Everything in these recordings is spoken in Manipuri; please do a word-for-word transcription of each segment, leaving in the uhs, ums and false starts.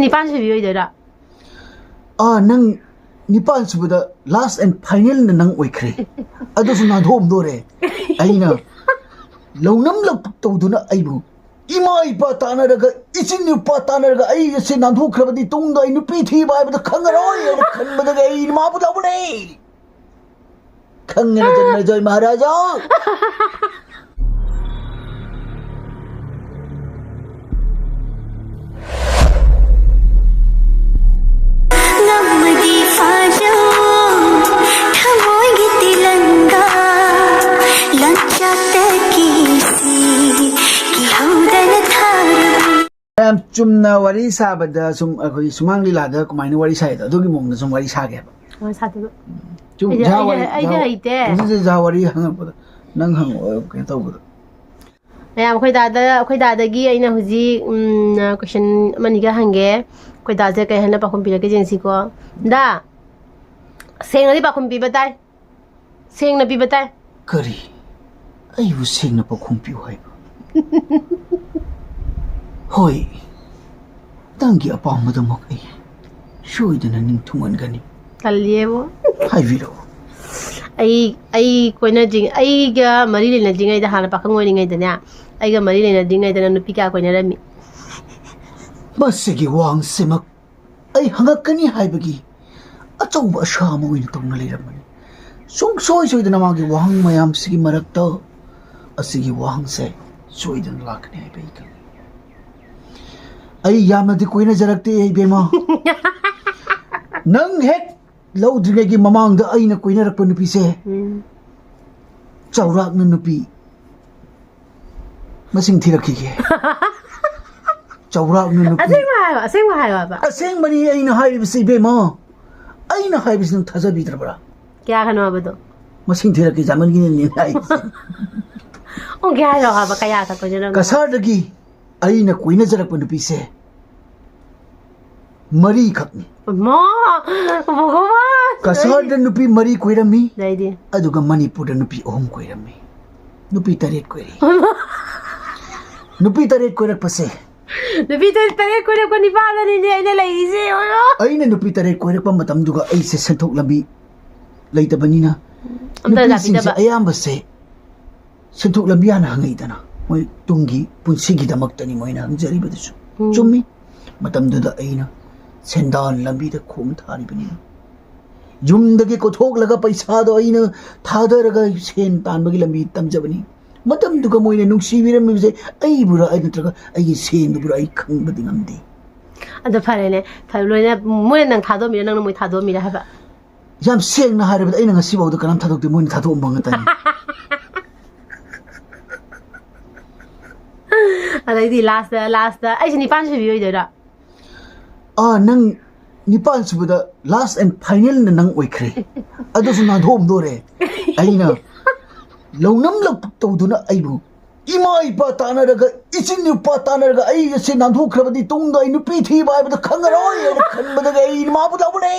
ꯅꯤꯄꯥꯟ ꯁꯨꯕꯤ ꯑꯣꯏꯗꯣꯏꯔꯥ? ꯑꯥ, ꯅꯪ ꯅꯤꯄꯥꯟ ꯁꯨꯕꯗ last and finalꯅ ꯅꯪ ꯑꯣꯏꯈ꯭ꯔꯦ꯫ ꯑꯗꯨꯁꯨ ꯅꯥꯟꯊꯣꯛꯑꯝꯗꯣꯔꯦ꯫ ꯑꯩꯅ ꯂꯧꯅꯝ ꯂꯧꯄꯨꯛ ꯇꯧꯗꯨꯅ ꯑꯩꯕꯨ ꯏꯃꯥ ꯏꯄꯥ ꯇꯥꯟꯅꯔꯒ, ꯏꯆꯤꯟ ꯏꯄꯥ ꯇꯥꯟꯅꯔꯒ ꯑꯩ ꯑꯁꯤ ꯅꯥꯟꯊꯣꯛꯈ꯭ꯔꯕꯗꯤ ꯇꯨꯡꯗ ꯑꯩ ꯅꯨꯄꯤ ꯊꯤꯕ ꯍꯥꯏꯕꯗꯣ ꯈꯪꯉꯔꯣꯏ ꯍꯥꯏꯅ ꯈꯟꯕꯗꯒꯤ ꯑꯩ ꯃꯥꯕꯨ ꯂꯧꯕꯅꯦ꯫ ꯈꯪꯉꯦꯅ ꯖꯟꯃꯦꯖꯣꯏ ꯃꯍꯥꯔꯥꯖꯥ꯫ ꯉꯝꯃꯗꯤ ꯐꯥꯖꯧ ꯊꯃꯣꯏꯒꯤ ꯇꯤꯂꯪꯒ ꯂꯝꯆꯠꯇꯒꯤꯁꯤ ꯀꯤꯍꯧꯗꯅ ꯊꯥꯔꯨ꯫ ꯌꯥꯝ ꯆꯨꯝꯅ ꯋꯥꯔꯤ ꯁꯥꯕꯗ ꯁꯨꯝ ꯑꯩꯈꯣꯏꯒꯤ ꯁꯨꯃꯥꯡ ꯂꯤꯂꯥꯗ ꯀꯃꯥꯏꯅ ꯋꯥꯔꯤ ꯁꯥꯏꯗꯣ ꯑꯗꯨꯒꯤ ꯃꯑꯣꯡꯗ ꯁꯨꯝ ꯋꯥꯔꯤ ꯁꯥꯒꯦꯕ꯫ ꯍꯣꯏ, ꯁꯥꯗꯣꯏꯕ꯫ ꯆꯨꯝ, ꯑꯩꯗꯤ- ꯖꯍꯥ ꯑꯩꯗꯤ- ꯋꯥꯔꯤ, ꯑꯩꯗꯤ ꯖꯍꯥ- ꯍꯩꯇꯦ꯫ ꯍꯧꯖꯤꯛ ꯖꯍꯥ ꯋꯥꯔꯤ ꯍꯪꯉꯛꯄꯗ ꯅꯪ ꯍꯪꯉꯛꯑꯣ ꯀꯩꯅꯣ ꯇꯧꯕꯗꯣ꯫ ꯃꯌꯥꯝ, ꯑꯩꯈꯣꯏ ꯗꯥꯗ, ꯑꯩꯈꯣꯏ ꯗꯥꯗꯒꯤ ꯑꯩꯅ ꯍꯧꯖꯤꯛ ꯎꯝ, question ꯑꯃꯅꯤꯒ ꯍꯪꯒꯦ꯫ ꯑꯩꯈꯣꯏ ꯗꯥꯁꯦ ꯀꯩ ꯍꯥꯏꯅ ꯄꯥꯎꯈꯨꯝ ꯄꯤꯔꯛꯀꯦ ꯌꯦꯡꯁꯤꯀꯣ꯫ ꯗꯥ, ꯁꯦꯡꯅꯗꯤ ꯄꯥꯎꯈꯨꯝ ꯄꯤꯕ ꯇꯥꯏ꯫ ꯁꯦꯡꯅ ꯄꯤꯕ ꯇꯥꯏ꯫ ꯀꯔꯤ? ꯑꯩꯕꯨ ꯁꯦꯡꯅ ꯄꯥꯎꯈꯨꯝ ꯄꯤꯌꯨ ꯍꯥꯏꯕ? ꯍꯣꯏ, ꯅꯪꯒꯤ ꯑꯄꯥꯝꯕꯗꯃꯛ ꯑꯩ ꯁꯣꯏꯗꯅ ꯅꯤꯡꯊꯨꯡꯍꯟꯒꯅꯤ꯫ ꯇꯜꯂꯤꯌꯦꯕꯣ꯫ ꯍꯥꯏꯕꯤꯔꯛꯑꯣ꯫ ꯑꯩ ꯑꯩ ꯀꯣꯏꯅꯗ꯭ꯔꯤ ꯑꯩꯒ ꯃꯔꯤ ꯂꯩꯅꯗ꯭ꯔꯤꯉꯩꯗ, ꯍꯥꯟꯅ ꯄꯥꯈꯪ ꯑꯣꯏꯔꯤꯉꯩꯗꯅꯦ, ꯑꯩꯒ ꯃꯔꯤ ꯂꯩꯅꯗ꯭ꯔꯤꯉꯩꯗꯅ ꯅꯨꯄꯤ ꯀꯌꯥ ꯀꯣꯏꯅꯔꯝꯃꯤ? ꯃꯁꯤꯒꯤ ꯋꯥꯍꯪꯁꯤꯃꯛ ꯑꯩ ꯍꯪꯉꯛꯀꯅꯤ ꯍꯥꯏꯕꯒꯤ ꯑꯆꯧꯕ ꯑꯁꯥ ꯑꯃ ꯑꯣꯏꯅ ꯇꯧꯅ ꯂꯩꯔꯝꯕꯅꯤ꯫ ꯁꯨꯡꯁꯣꯏ ꯁꯣꯏꯗꯅ ꯃꯥꯒꯤ ꯋꯥꯍꯪ ꯃꯌꯥꯝꯁꯤꯒꯤ ꯃꯔꯛꯇ ꯑꯁꯤꯒꯤ ꯋꯥꯍꯪꯁꯦ ꯁꯣꯏꯗꯅ ꯂꯥꯛꯀꯅꯤ ꯍꯥꯏꯕ ꯑꯩ ꯈꯪꯉꯤ꯫ ꯑꯩ ꯌꯥꯝꯅꯗꯤ ꯀꯣꯏꯅꯖꯔꯛꯇꯦ ꯏꯕꯦꯝꯃ꯫ ꯅꯪ ꯍꯦꯛ ꯂꯧꯗ꯭ꯔꯤꯉꯩꯒꯤ ꯃꯃꯥꯡꯗ ꯑꯩꯅ ꯀꯣꯏꯅꯔꯛꯄ ꯅꯨꯄꯤꯁꯦ ꯎꯝ꯫ ꯆꯥꯎꯔꯥꯛꯅ ꯅꯨꯄꯤ ꯃꯁꯤꯡ ꯊꯤꯔꯛꯈꯤꯒꯦ꯫ ꯆꯥꯎꯔꯥꯛꯅ ꯅꯨꯄꯤ ꯑꯁꯦꯡꯕ ꯍꯥꯏꯌꯣ, ꯑꯁꯦꯡꯕ ꯍꯥꯏꯌꯣ ꯍꯥꯏꯕ꯫ ꯑꯁꯦꯡꯕꯅꯤ ꯑꯩꯅ ꯍꯥꯏꯔꯤꯕꯁꯤ ꯏꯕꯦꯝꯃ꯫ ꯑꯩꯅ ꯍꯥꯏꯕꯁꯤ ꯅꯪ ꯊꯥꯖꯕꯤꯗ꯭ꯔꯕ꯭ꯔꯥ? ꯀꯌꯥꯒꯅꯣ ꯍꯥꯏꯕꯗꯣ? ꯃꯁꯤꯡ ꯊꯤꯔꯛꯀꯦ ꯖꯥꯃꯟꯒꯤꯅꯦ ꯍꯥꯏꯁꯦ꯫ ꯑꯣ, ꯀꯌꯥ ꯍꯥꯏꯌꯣ ꯍꯥꯏꯕ? ꯀꯌꯥ ꯈꯛ ꯀꯣꯏꯅꯔꯝꯃꯣ? ꯀꯁꯥꯔꯗꯒꯤ ꯑꯩꯅ ꯀꯣꯏꯅꯖꯔꯛꯄ ꯅꯨꯄꯤꯁꯦ ꯃꯔꯤꯈꯛꯅꯤ꯫ ꯃꯥ, ꯚꯒꯋꯥꯟ! ꯀꯁꯥꯔꯗ ꯅꯨꯄꯤ ꯃꯔꯤ ꯀꯣꯏꯔꯝꯃꯤ꯫ ꯑꯗꯩꯗꯤ? ꯑꯗꯨꯒ ꯃꯅꯤꯄꯨꯔꯗ ꯅꯨꯄꯤ ꯑꯍꯨꯝ ꯀꯣꯏꯔꯝꯃꯤ꯫ ꯅꯨꯄꯤ ꯇꯔꯦꯠ ꯀꯣꯏꯔꯤ꯫ ꯅꯨꯄꯤ ꯇꯔꯦꯠ ꯀꯣꯏꯔꯛꯄꯁꯦ ꯅꯨꯄꯤ ꯇꯔꯦꯠ ꯀꯣꯏꯔꯛꯄ ꯅꯤꯄꯥꯗꯅꯤꯅꯦ ꯑꯩꯅ ꯂꯩꯔꯤꯁꯦ, ꯑꯣꯏꯔꯣ꯫ ꯑꯩꯅ ꯅꯨꯄꯤ ꯇꯔꯦꯠ ꯀꯣꯏꯔꯛꯄ ꯃꯇꯝꯗꯨꯒ ꯑꯩꯁꯦ ꯁꯦꯟꯊꯣꯛ ꯂꯝꯕꯤ ꯂꯩꯇꯕꯅꯤꯅ, ꯑꯝꯇ ꯅꯨꯄꯤꯁꯤꯡꯁꯦ ꯂꯥꯛꯄꯤꯗꯕ꯫ ꯑꯌꯥꯝꯕꯁꯦ ꯁꯦꯟꯊꯣꯛ ꯂꯝꯕꯤ ꯍꯥꯟꯅ ꯍꯪꯉꯛꯏꯗꯅ, ꯃꯣꯏ ꯇꯨꯡꯒꯤ ꯄꯨꯟꯁꯤꯒꯤꯗꯃꯛꯇꯅꯤ ꯃꯣꯏꯅ ꯍꯪꯖꯔꯤꯕꯗꯨꯁꯨ꯫ ꯎꯝ꯫ ꯆꯨꯝꯃꯤ꯫ ꯃꯇꯝꯗꯨꯗ ꯑꯩꯅ ꯁꯦꯟꯗꯥꯟ ꯂꯝꯕꯤꯗ ꯈꯣꯡ ꯊꯥꯔꯤꯕꯅꯤꯅ, ꯌꯨꯝꯗꯒꯤ ꯀꯣꯊꯣꯛꯂꯒ ꯄꯩꯁꯥꯗꯣ ꯑꯩꯅ ꯊꯥꯗꯔꯒ ꯁꯦꯟ ꯇꯥꯟꯕꯒꯤ ꯂꯝꯕꯤ ꯇꯝꯖꯕꯅꯤ꯫ ꯃꯇꯝꯗꯨꯒ ꯃꯣꯏꯅ ꯅꯨꯡꯁꯤꯕꯤꯔꯝꯃꯤꯕꯁꯦ ꯑꯩꯕꯨꯔꯥ ꯅꯠꯇ꯭ꯔꯒ ꯑꯩꯒꯤ ꯁꯦꯟꯗꯨꯕꯨꯔꯥ ꯑꯩ ꯈꯪꯕꯗꯤ ꯉꯝꯗꯦ꯫ ꯑꯗꯣ ꯐꯔꯦꯅꯦ, ꯐ- ꯂꯣꯏꯅ ꯃꯣꯏꯅ ꯅꯪ ꯊꯥꯗꯣꯛꯑꯝꯃꯤꯔ, ꯅꯪꯅ ꯃꯣꯏ ꯊꯥꯗꯣꯛꯑꯝꯃꯤꯔ ꯍꯥꯏꯕ? ꯌꯥꯝ ꯁꯦꯡꯅ ꯍꯥꯏꯔꯕꯗ, ꯑꯩꯅ ꯉꯁꯤꯐꯥꯎꯗ ꯀꯅꯥꯝ ꯊꯥꯗꯣꯛꯇꯦ, ꯃꯣꯏꯅ ꯊꯥꯗꯣꯛꯑꯝꯕ ꯉꯥꯛꯇꯅꯤ꯫ ꯑꯗꯩꯗꯤ ꯂꯥꯁꯇ ꯂꯥꯁꯇ ꯑꯩꯁꯦ ꯅꯤꯄꯥꯟ ꯁꯨꯕꯤ ꯑꯣꯏꯗꯣꯏꯔꯣ? ꯑꯥ, ꯅꯪ ꯅꯤꯄꯥꯟ ꯁꯨꯕꯗ last and finalꯅ ꯅꯪ ꯑꯣꯏꯈ꯭ꯔꯦ꯫ ꯑꯗꯨꯁꯨ ꯅꯥꯟꯊꯣꯛꯑꯝꯗꯣꯔꯦ꯫ ꯑꯩꯅ ꯂꯧꯅꯝ ꯂꯧꯄꯨꯛ ꯇꯧꯗꯨꯅ ꯑꯩꯕꯨ ꯏꯃꯥ ꯏꯄꯥ ꯇꯥꯟꯅꯔꯒ, ꯏꯆꯤꯟ ꯏꯄꯥ ꯇꯥꯟꯅꯔꯒ ꯑꯩ ꯑꯁꯤ ꯅꯥꯟꯊꯣꯛꯈ꯭ꯔꯕꯗꯤ ꯇꯨꯡꯗ ꯑꯩ ꯅꯨꯄꯤ ꯊꯤꯕ ꯍꯥꯏꯕꯗꯣ ꯈꯪꯉꯔꯣꯏ ꯍꯥꯏꯅ ꯈꯟꯕꯗꯒꯤ ꯑꯩ ꯃꯥꯕꯨ ꯂꯧꯕꯅꯦ꯫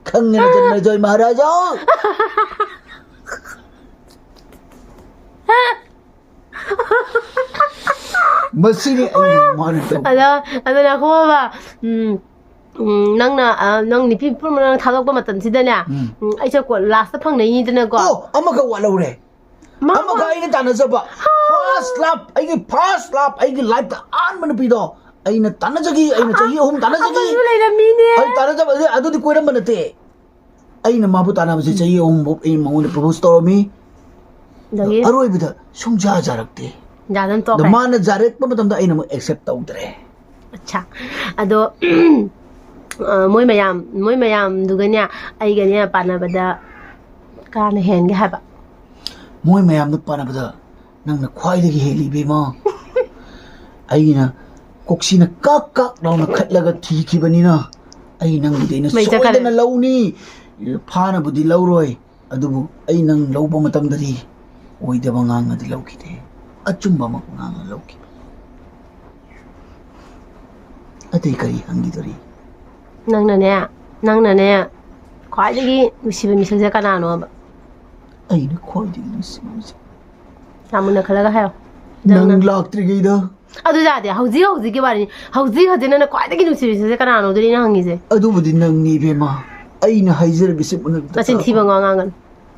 ꯈꯪꯉꯦꯅ, ꯖꯟꯃꯦꯖꯣꯏ ꯃꯍꯥꯔꯥꯖꯥ꯫ ꯃꯁꯤꯅꯤ ꯑꯩꯅ ꯃꯥꯅ ꯇꯧꯕ꯫ ꯑꯗꯣ ꯑꯗꯣ ꯅꯈꯣꯕ ꯎꯝ ꯎꯝ, ꯅꯪꯅ ꯑ, ꯅꯪ ꯅꯨꯄꯤ ꯄꯨꯝꯅꯃꯛ ꯅꯪ ꯊꯥꯗꯣꯛꯄ ꯃꯇꯝꯁꯤꯗꯅꯦ, ꯎꯝ꯫ ꯎꯝ, ꯑꯩꯁꯦ ꯀꯣ ꯂꯥꯁꯇ ꯐꯪꯅꯩꯅꯤꯗꯅꯀꯣ꯫ ꯑꯣ, ꯑꯃꯈꯛ ꯋꯥꯠꯍꯧꯔꯦ꯫ ꯃꯥ- ꯑꯃꯈꯛ ꯑꯩꯅ ꯇꯥꯟꯅꯖꯕ, first love, ꯑꯩꯒꯤ first love, ꯑꯩꯒꯤ lifeꯇ ꯑꯍꯥꯟꯕ ꯅꯨꯄꯤꯗꯣ ꯑꯩꯅ ꯇꯥꯟꯅꯖꯈꯤ꯫ ꯑꯩꯅ ꯆꯍꯤ ꯑꯍꯨꯝ ꯇꯥꯟꯅꯖꯈꯤ꯫ ꯑꯃꯁꯨ ꯂꯩꯔꯝꯃꯤꯅꯦ꯫ ꯑꯩ ꯇꯥꯟꯅꯖꯕ ꯑꯗꯨ- ꯑꯗꯨꯗꯤ ꯀꯣꯏꯔꯝꯕ ꯅꯠꯇꯦ꯫ ꯑꯩꯅ ꯃꯥꯕꯨ ꯇꯥꯟꯅꯕꯁꯦ ꯆꯍꯤ ꯑꯍꯨꯝ ꯐꯥꯎ ꯑꯩꯅ ꯃꯉꯣꯟꯗ propose ꯇꯧꯔꯝꯃꯤ꯫ ꯑꯗꯒꯤ ꯑꯔꯣꯏꯕꯗ ꯁꯨꯡꯖꯥ ꯖꯥꯔꯛꯇꯦ꯫ ꯌꯥꯗꯅ ꯑꯗꯣ ꯇꯣꯛꯈ꯭ꯔꯦ꯫ ꯃꯥꯅ ꯖꯥꯔꯛꯄ ꯃꯇꯝꯗ ꯑꯩꯅ ꯑꯃꯨꯛ accept ꯇꯧꯗ꯭ꯔꯦ꯫ ꯑꯠꯁꯥ꯫ ꯑꯗꯣ ꯑ, ꯃꯣꯏ ꯃꯌꯥꯝ ꯃꯣꯏ ꯃꯌꯥꯝꯗꯨꯒꯅꯦ ꯑꯩꯒꯅꯦ ꯄꯥꯟꯅꯕꯗ ꯀꯅꯥꯅ ꯍꯦꯟꯒꯦ ꯍꯥꯏꯕ? ꯃꯣꯏ ꯃꯌꯥꯝꯗ ꯄꯥꯟꯅꯕꯗ ꯅꯪꯅ ꯈ꯭ꯋꯥꯏꯗꯒꯤ ꯍꯦꯜꯂꯤ, ꯏꯕꯦꯝꯃ꯫ ꯑꯩꯅ ꯀꯣꯛꯁꯤꯅ ꯀꯥꯛ ꯀꯥꯛ ꯂꯥꯎꯅ ꯈꯠꯂꯒ ꯊꯤꯈꯤꯕꯅꯤꯅ ꯑꯩ ꯅꯪꯕꯨꯗꯤ ꯑꯩꯅ ꯃꯩ ꯆꯠꯈꯔꯦ꯫ ꯁꯣꯏꯗꯅ ꯂꯧꯅꯤ꯫ ꯐꯥꯅꯕꯨꯗꯤ ꯂꯧꯔꯣꯏ, ꯑꯗꯨꯕꯨ ꯑꯩ ꯅꯪ ꯂꯧꯕ ꯃꯇꯝꯗꯗꯤ ꯑꯣꯏꯗꯕ ꯉꯥꯡꯅꯗꯤ ꯂꯧꯈꯤꯗꯦ, ꯑꯆꯨꯝꯕ ꯑꯃ ꯉꯥꯡꯅ ꯂꯧꯈꯤ꯫ ꯑꯇꯩ ꯀꯔꯤ ꯍꯪꯈꯤꯗꯣꯔꯤ? ꯅꯪꯅꯅꯦ ꯅꯪꯅꯅꯦ ꯈ꯭ꯋꯥꯏꯗꯒꯤ ꯅꯨꯡꯁꯤꯕ ꯃꯤꯁꯛꯁꯦ ꯀꯅꯥꯅꯣꯕ? ꯑꯩꯅ ꯈ꯭ꯋꯥꯏꯗꯒꯤ ꯅꯨꯡꯁꯤꯕ ꯃꯤꯁꯛ ꯌꯥꯝ ꯃꯨꯟꯅ ꯈꯜꯂꯒ ꯍꯥꯏꯌꯣ꯫ ꯅꯪ ꯅꯪꯅ- ꯂꯥꯛꯇ꯭ꯔꯤꯉꯩꯗ ꯑꯗꯨ ꯌꯥꯗꯦ, ꯍꯧꯖꯤꯛ ꯍꯧꯖꯤꯛꯀꯤ ꯋꯥꯔꯤꯅꯤ꯫ ꯍꯧꯖꯤꯛ ꯍꯧꯖꯤꯛ ꯅꯪꯅ ꯈ꯭ꯋꯥꯏꯗꯒꯤ ꯅꯨꯡꯁꯤꯔꯤꯁꯦ ꯀꯅꯥꯅꯣꯗꯨꯅꯤ ꯅꯪ ꯍꯪꯉꯤꯁꯦ? ꯑꯗꯨꯕꯨꯗꯤ ꯅꯪꯅꯤ ꯏꯕꯦꯝꯃ꯫ ꯑꯩꯅ ꯍꯥꯏꯖꯔꯕꯤꯁꯦ ꯃꯨꯟꯅ ꯑꯝꯇ ꯃꯆꯤꯟ ꯊꯤꯕ ꯇꯥꯈꯣ꯫ ꯉꯥꯡꯉꯥꯡꯒꯅꯨ꯫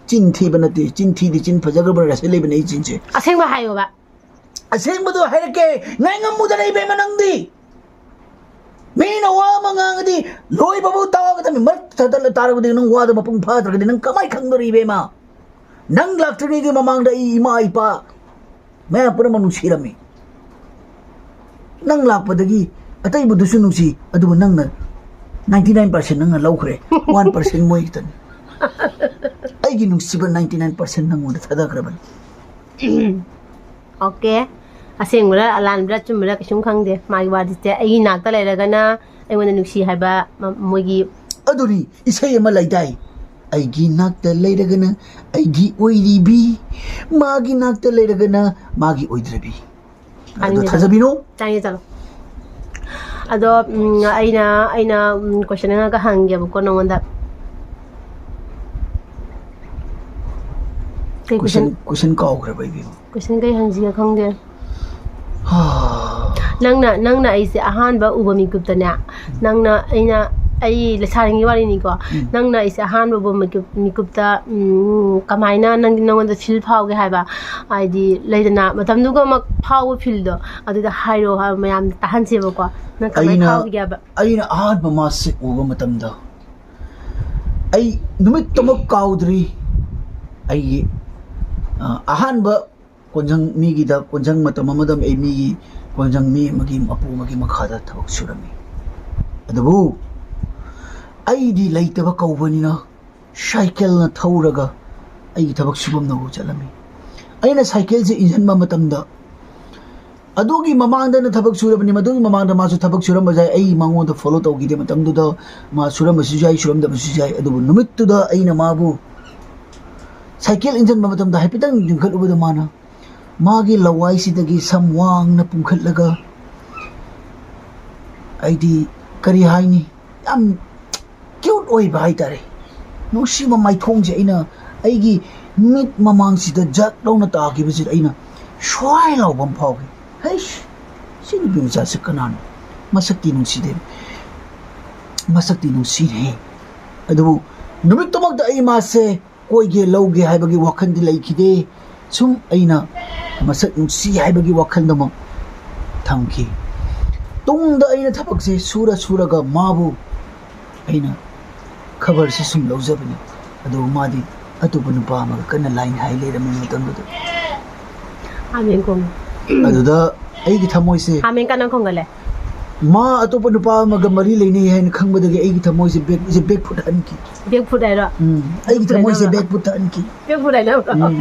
ꯆꯤꯟ ꯊꯤꯕ ꯅꯠꯇꯦ, ꯆꯤꯟ ꯊꯤꯗꯤ ꯆꯤꯟ ꯐꯖꯈ꯭ꯔꯕ ꯔꯁꯦ ꯂꯩꯕꯅꯦ ꯑꯩ ꯆꯤꯟꯁꯦ꯫ ꯑꯁꯦꯡꯕ ꯍꯥꯏꯌꯣꯕ꯫ ꯑꯁꯦꯡꯕꯗꯣ ꯍꯥꯏꯔꯛꯀꯦ, ꯉꯥꯏ ꯉꯝꯃꯨꯗꯅ ꯏꯕꯦꯝꯃ ꯅꯪꯗꯤ꯫ ꯃꯤꯅ ꯋꯥ ꯑꯃ ꯉꯥꯡꯉꯗꯤ ꯂꯣꯏꯕꯐꯥꯎ ꯇꯥꯒꯗꯕꯅꯤ꯫ ꯃꯔꯛ ꯊꯠꯇꯠꯂ ꯇꯥꯔꯕꯗꯤ ꯅꯪ ꯋꯥꯗꯣ ꯃꯄꯨꯡ ꯐꯥꯗ꯭ꯔꯒꯗꯤ ꯅꯪ ꯀꯃꯥꯏꯅ ꯈꯪꯗꯣꯔꯤ ꯏꯕꯦꯝꯃ? ꯅꯪ ꯂꯥꯛꯇ꯭ꯔꯤꯉꯩꯒꯤ ꯃꯃꯥꯡꯗ ꯑꯩ ꯏꯃꯥ ꯏꯄꯥ ꯃꯌꯥꯝ ꯄꯨꯝꯅꯃꯛ ꯅꯨꯡꯁꯤꯔꯝꯃꯤ꯫ ꯅꯪ ꯂꯥꯛꯄꯗꯒꯤ ꯑꯇꯩꯕꯨꯗꯨꯁꯨ ꯅꯨꯡꯁꯤ, ꯑꯗꯨꯕꯨ ꯅꯪꯅ ninety nine percent ꯅꯪꯅ ꯂꯧꯈ꯭ꯔꯦ, one percent ꯃꯣꯏ ꯈꯛꯇꯅꯤ꯫ ꯑꯩꯒꯤ ꯅꯨꯡꯁꯤꯕ ninety nine percent ꯅꯪꯉꯣꯟꯗ ꯊꯥꯗꯈ꯭ꯔꯕꯅꯤ꯫ ꯑꯣꯀꯦ꯫ ꯑꯁꯦꯡꯕꯔꯥ ꯑꯂꯥꯟꯕꯔꯥ ꯑꯆꯨꯝꯕꯔꯥ ꯀꯩꯁꯨꯝ ꯈꯪꯗꯦ꯫ ꯃꯥꯒꯤ ꯋꯥꯔꯤꯁꯦ ꯑꯩꯒꯤ ꯅꯥꯛꯇ ꯂꯩꯔꯒꯅ ꯑꯩꯉꯣꯟꯗ ꯅꯨꯡꯁꯤ ꯍꯥꯏꯕ ꯃ- ꯃꯣꯏꯒꯤ ꯑꯗꯨꯅꯤ ꯏꯁꯩ ꯑꯃ ꯂꯩꯗꯥꯏ, "ꯑꯩꯒꯤ ꯅꯥꯛꯇ ꯂꯩꯔꯒꯅ ꯑꯩꯒꯤ ꯑꯣꯏꯔꯤꯕꯤ, ꯃꯥꯒꯤ ꯅꯥꯛꯇ ꯂꯩꯔꯒꯅ ꯃꯥꯒꯤ ꯑꯣꯏꯗ꯭ꯔꯕꯤ"꯫ ꯑꯗꯣ ꯇꯥꯅꯤꯡꯗꯦ꯫ ꯊꯥꯖꯕꯤꯅꯣ꯫ ꯇꯥꯅꯤꯡꯉꯦ, ꯆꯠꯂꯣ꯫ ꯑꯗꯣ ꯎꯝ, ꯑꯩꯅ ꯑꯩꯅ ꯎꯝ, ꯀꯣꯏꯁꯟ ꯑꯃꯒ ꯍꯪꯒꯦꯕꯀꯣ ꯅꯉꯣꯟꯗ꯫ ꯀꯩ ꯀꯣꯏꯁꯟ? ꯀꯣꯏꯁꯟ ꯀꯣꯏꯁꯟ ꯀꯥꯎꯈ꯭ꯔꯕ ꯑꯩꯒꯤ꯫ ꯀꯣꯏꯁꯟ ꯀꯩ ꯍꯪꯁꯤꯒꯦ ꯈꯪꯗꯦ꯫ ꯅꯪꯅ ꯅꯪꯅ ꯑꯩꯁꯦ ꯑꯍꯥꯟꯕ ꯎꯕ ꯃꯤꯀꯨꯞꯇꯅꯦ, ꯅꯪꯅ ꯑꯩꯅ ꯑꯩ ꯂꯩꯁꯥꯔꯤꯉꯩ ꯋꯥꯔꯤꯅꯤꯀꯣ꯫ ꯅꯪꯅ ꯑꯩꯁꯦ ꯑꯍꯥꯟꯕ ꯎꯕ ꯃꯤꯀꯨꯞ ꯃꯤꯀꯨꯞꯇ ꯎꯝ, ꯀꯃꯥꯏꯅ ꯅꯪ ꯅꯉꯣꯟꯗ ꯐꯤꯜ ꯐꯥꯎꯒꯦ ꯍꯥꯏꯕ? ꯍꯥꯏꯗꯤ ꯂꯩꯗꯅ ꯃꯇꯝꯗꯨꯒꯃꯛ ꯐꯥꯎꯕ ꯐꯤꯜꯗꯣ, ꯑꯗꯨꯗ ꯍꯥꯏꯔꯛꯑꯣ ꯍꯥꯏꯕ, ꯃꯌꯥꯝ ꯇꯥꯍꯟꯁꯦꯕꯀꯣ꯫ ꯅꯪ ꯀꯃꯥꯏꯅ ꯑꯩꯅ ꯐꯥꯎꯈꯤꯒꯦ ꯍꯥꯏꯕ? ꯑꯩꯅ ꯑꯍꯥꯟꯕ ꯃꯥꯁꯦ ꯎꯕ ꯃꯇꯝꯗ ꯑꯩ ꯅꯨꯃꯤꯠꯇꯨꯃꯛ ꯀꯥꯎꯗ꯭ꯔꯤ꯫ ꯑꯩꯒꯤ ꯑ, ꯑꯍꯥꯟꯕ ꯀꯣꯟꯖꯪ ꯃꯤꯒꯤꯗ ꯀꯣꯟꯖꯪ ꯃꯇꯝ ꯑꯃꯗ ꯑꯩ ꯃꯤꯒꯤ ꯀꯣꯟꯖꯪ ꯃꯤ ꯑꯃꯒꯤ ꯃꯄꯨ ꯑꯃꯒꯤ ꯃꯈꯥꯗ ꯊꯕꯛ ꯁꯨꯔꯝꯃꯤ꯫ ꯑꯗꯨꯕꯨ ꯑꯩꯗꯤ ꯂꯩꯇꯕ ꯀꯧꯕꯅꯤꯅ ꯁꯥꯏꯀꯜꯅ ꯊꯧꯔꯒ ꯑꯩꯒꯤ ꯊꯕꯛ ꯁꯨꯐꯝꯗ ꯆꯠꯂꯝꯃꯤ꯫ ꯑꯩꯅ ꯁꯥꯏꯀꯜꯁꯦ ꯏꯟꯁꯤꯟꯕ ꯃꯇꯝꯗ ꯑꯗꯨꯒꯤ ꯃꯃꯥꯡꯗꯅ ꯊꯕꯛ ꯁꯨꯔꯕꯅꯤ, ꯃꯗꯨꯒꯤ ꯃꯃꯥꯡꯗ ꯃꯥꯁꯨ ꯊꯕꯛ ꯁꯨꯔꯝꯕ ꯌꯥꯏ, ꯑꯩ ꯃꯉꯣꯟꯗ ꯐꯣꯂꯣ ꯇꯧꯈꯤꯗꯦ꯫ ꯃꯇꯝꯗꯨꯗ ꯃꯥ ꯁꯨꯔꯝꯕꯁꯨ ꯌꯥꯏ, ꯁꯨꯔꯝꯗꯕꯁꯨ ꯌꯥꯏ꯫ ꯑꯗꯨꯕꯨ ꯅꯨꯃꯤꯠꯇꯨꯗ ꯑꯩꯅ ꯃꯥꯕꯨ ꯁꯥꯏꯀꯜ ꯏꯟꯁꯤꯟꯕ ꯃꯇꯝꯗ ꯍꯥꯏꯐꯦꯠꯇꯪ ꯌꯦꯡꯈꯠꯂꯨꯕꯗ ꯃꯥꯅ ꯃꯥꯒꯤ ꯂꯋꯥꯏꯁꯤꯗꯒꯤ ꯁꯝ ꯋꯥꯡꯅ ꯄꯨꯡꯈꯠꯂꯒ, ꯑꯩꯗꯤ ꯀꯔꯤ ꯍꯥꯏꯅꯤ, ꯌꯥꯝ ꯀ꯭ꯌꯨꯠ ꯑꯣꯏꯕ ꯍꯥꯏꯇꯥꯔꯦ꯫ ꯅꯨꯡꯁꯤꯕ ꯃꯥꯏꯊꯣꯡꯁꯦ ꯑꯩꯅ ꯑꯩꯒꯤ ꯃꯤꯠ ꯃꯃꯥꯡꯁꯤꯗ ꯖꯛ ꯂꯧꯅ ꯇꯥꯈꯤꯕꯁꯤꯗ ꯑꯩꯅ ꯁ꯭ꯋꯥꯏ ꯂꯥꯎꯕ ꯑꯃ ꯐꯥꯎꯈꯤ꯫ ꯍꯩꯁ, ꯁꯤ ꯅꯨꯄꯤ ꯃꯆꯥꯁꯦ ꯀꯅꯥꯅꯣ? ꯃꯁꯛꯇꯤ ꯅꯨꯡꯁꯤꯗꯦ, ꯃꯁꯛꯇꯤ ꯅꯨꯡꯁꯤꯅꯦ, ꯑꯗꯨꯕꯨ ꯅꯨꯃꯤꯠꯇꯨꯃꯛꯇ ꯑꯩ ꯃꯥꯁꯦ ꯀꯣꯏꯒꯦ ꯂꯧꯒꯦ ꯍꯥꯏꯕꯒꯤ ꯋꯥꯈꯜꯗꯤ ꯂꯩꯈꯤꯗꯦ꯫ ꯁꯨꯝ ꯑꯩꯅ ꯃꯁꯛ ꯅꯨꯡꯁꯤ ꯍꯥꯏꯕꯒꯤ ꯋꯥꯈꯜꯗꯃꯛ ꯊꯝꯈꯤ꯫ ꯇꯨꯡꯗ ꯑꯩꯅ ꯊꯕꯛꯁꯦ ꯁꯨꯔ ꯁꯨꯔꯒ ꯃꯥꯕꯨ ꯑꯩꯅ ꯈꯕꯔꯁꯤ ꯁꯨꯝ ꯂꯧꯖꯕꯅꯤ꯫ ꯑꯗꯨꯕꯨ ꯃꯥꯗꯤ ꯑꯇꯣꯞꯄ ꯅꯨꯄꯥ ꯑꯃꯒ ꯀꯟꯅ ꯂꯥꯏꯟ ꯍꯥꯏ ꯂꯩꯔꯝꯃꯤ ꯃꯇꯝꯗꯨꯗ꯫ ꯍꯥꯃꯦꯡ ꯈꯣꯡ ꯑꯗꯨꯗ ꯑꯩꯒꯤ ꯊꯃꯣꯏꯁꯦ ꯍꯥꯃꯦꯡ ꯀꯟꯅ ꯈꯣꯡꯒꯠꯂꯦ꯫ ꯃꯥ ꯑꯇꯣꯞꯄ ꯅꯨꯄꯥ ꯑꯃꯒ ꯃꯔꯤ ꯂꯩꯅꯩ ꯍꯥꯏꯅ ꯈꯪꯕꯗꯒꯤ ꯑꯩꯒꯤ ꯊꯃꯣꯏꯁꯦ ꯕꯦꯛ ꯕꯦꯛ ꯐꯨꯠ ꯍꯟꯈꯤ꯫ ꯕꯦꯛ ꯐꯨꯠ ꯍꯥꯏꯔꯣ? ꯎꯝ, ꯑꯩꯒꯤ ꯊꯃꯣꯏꯁꯦ ꯍꯥꯏꯅꯕ꯭ꯔꯣ? ꯕꯦꯛ ꯐꯨꯠ ꯍꯟꯈꯤ꯫ ꯕꯦꯛ ꯐꯨꯠ ꯍꯥꯏꯅꯕ꯭ꯔꯣ? ꯎꯝ꯫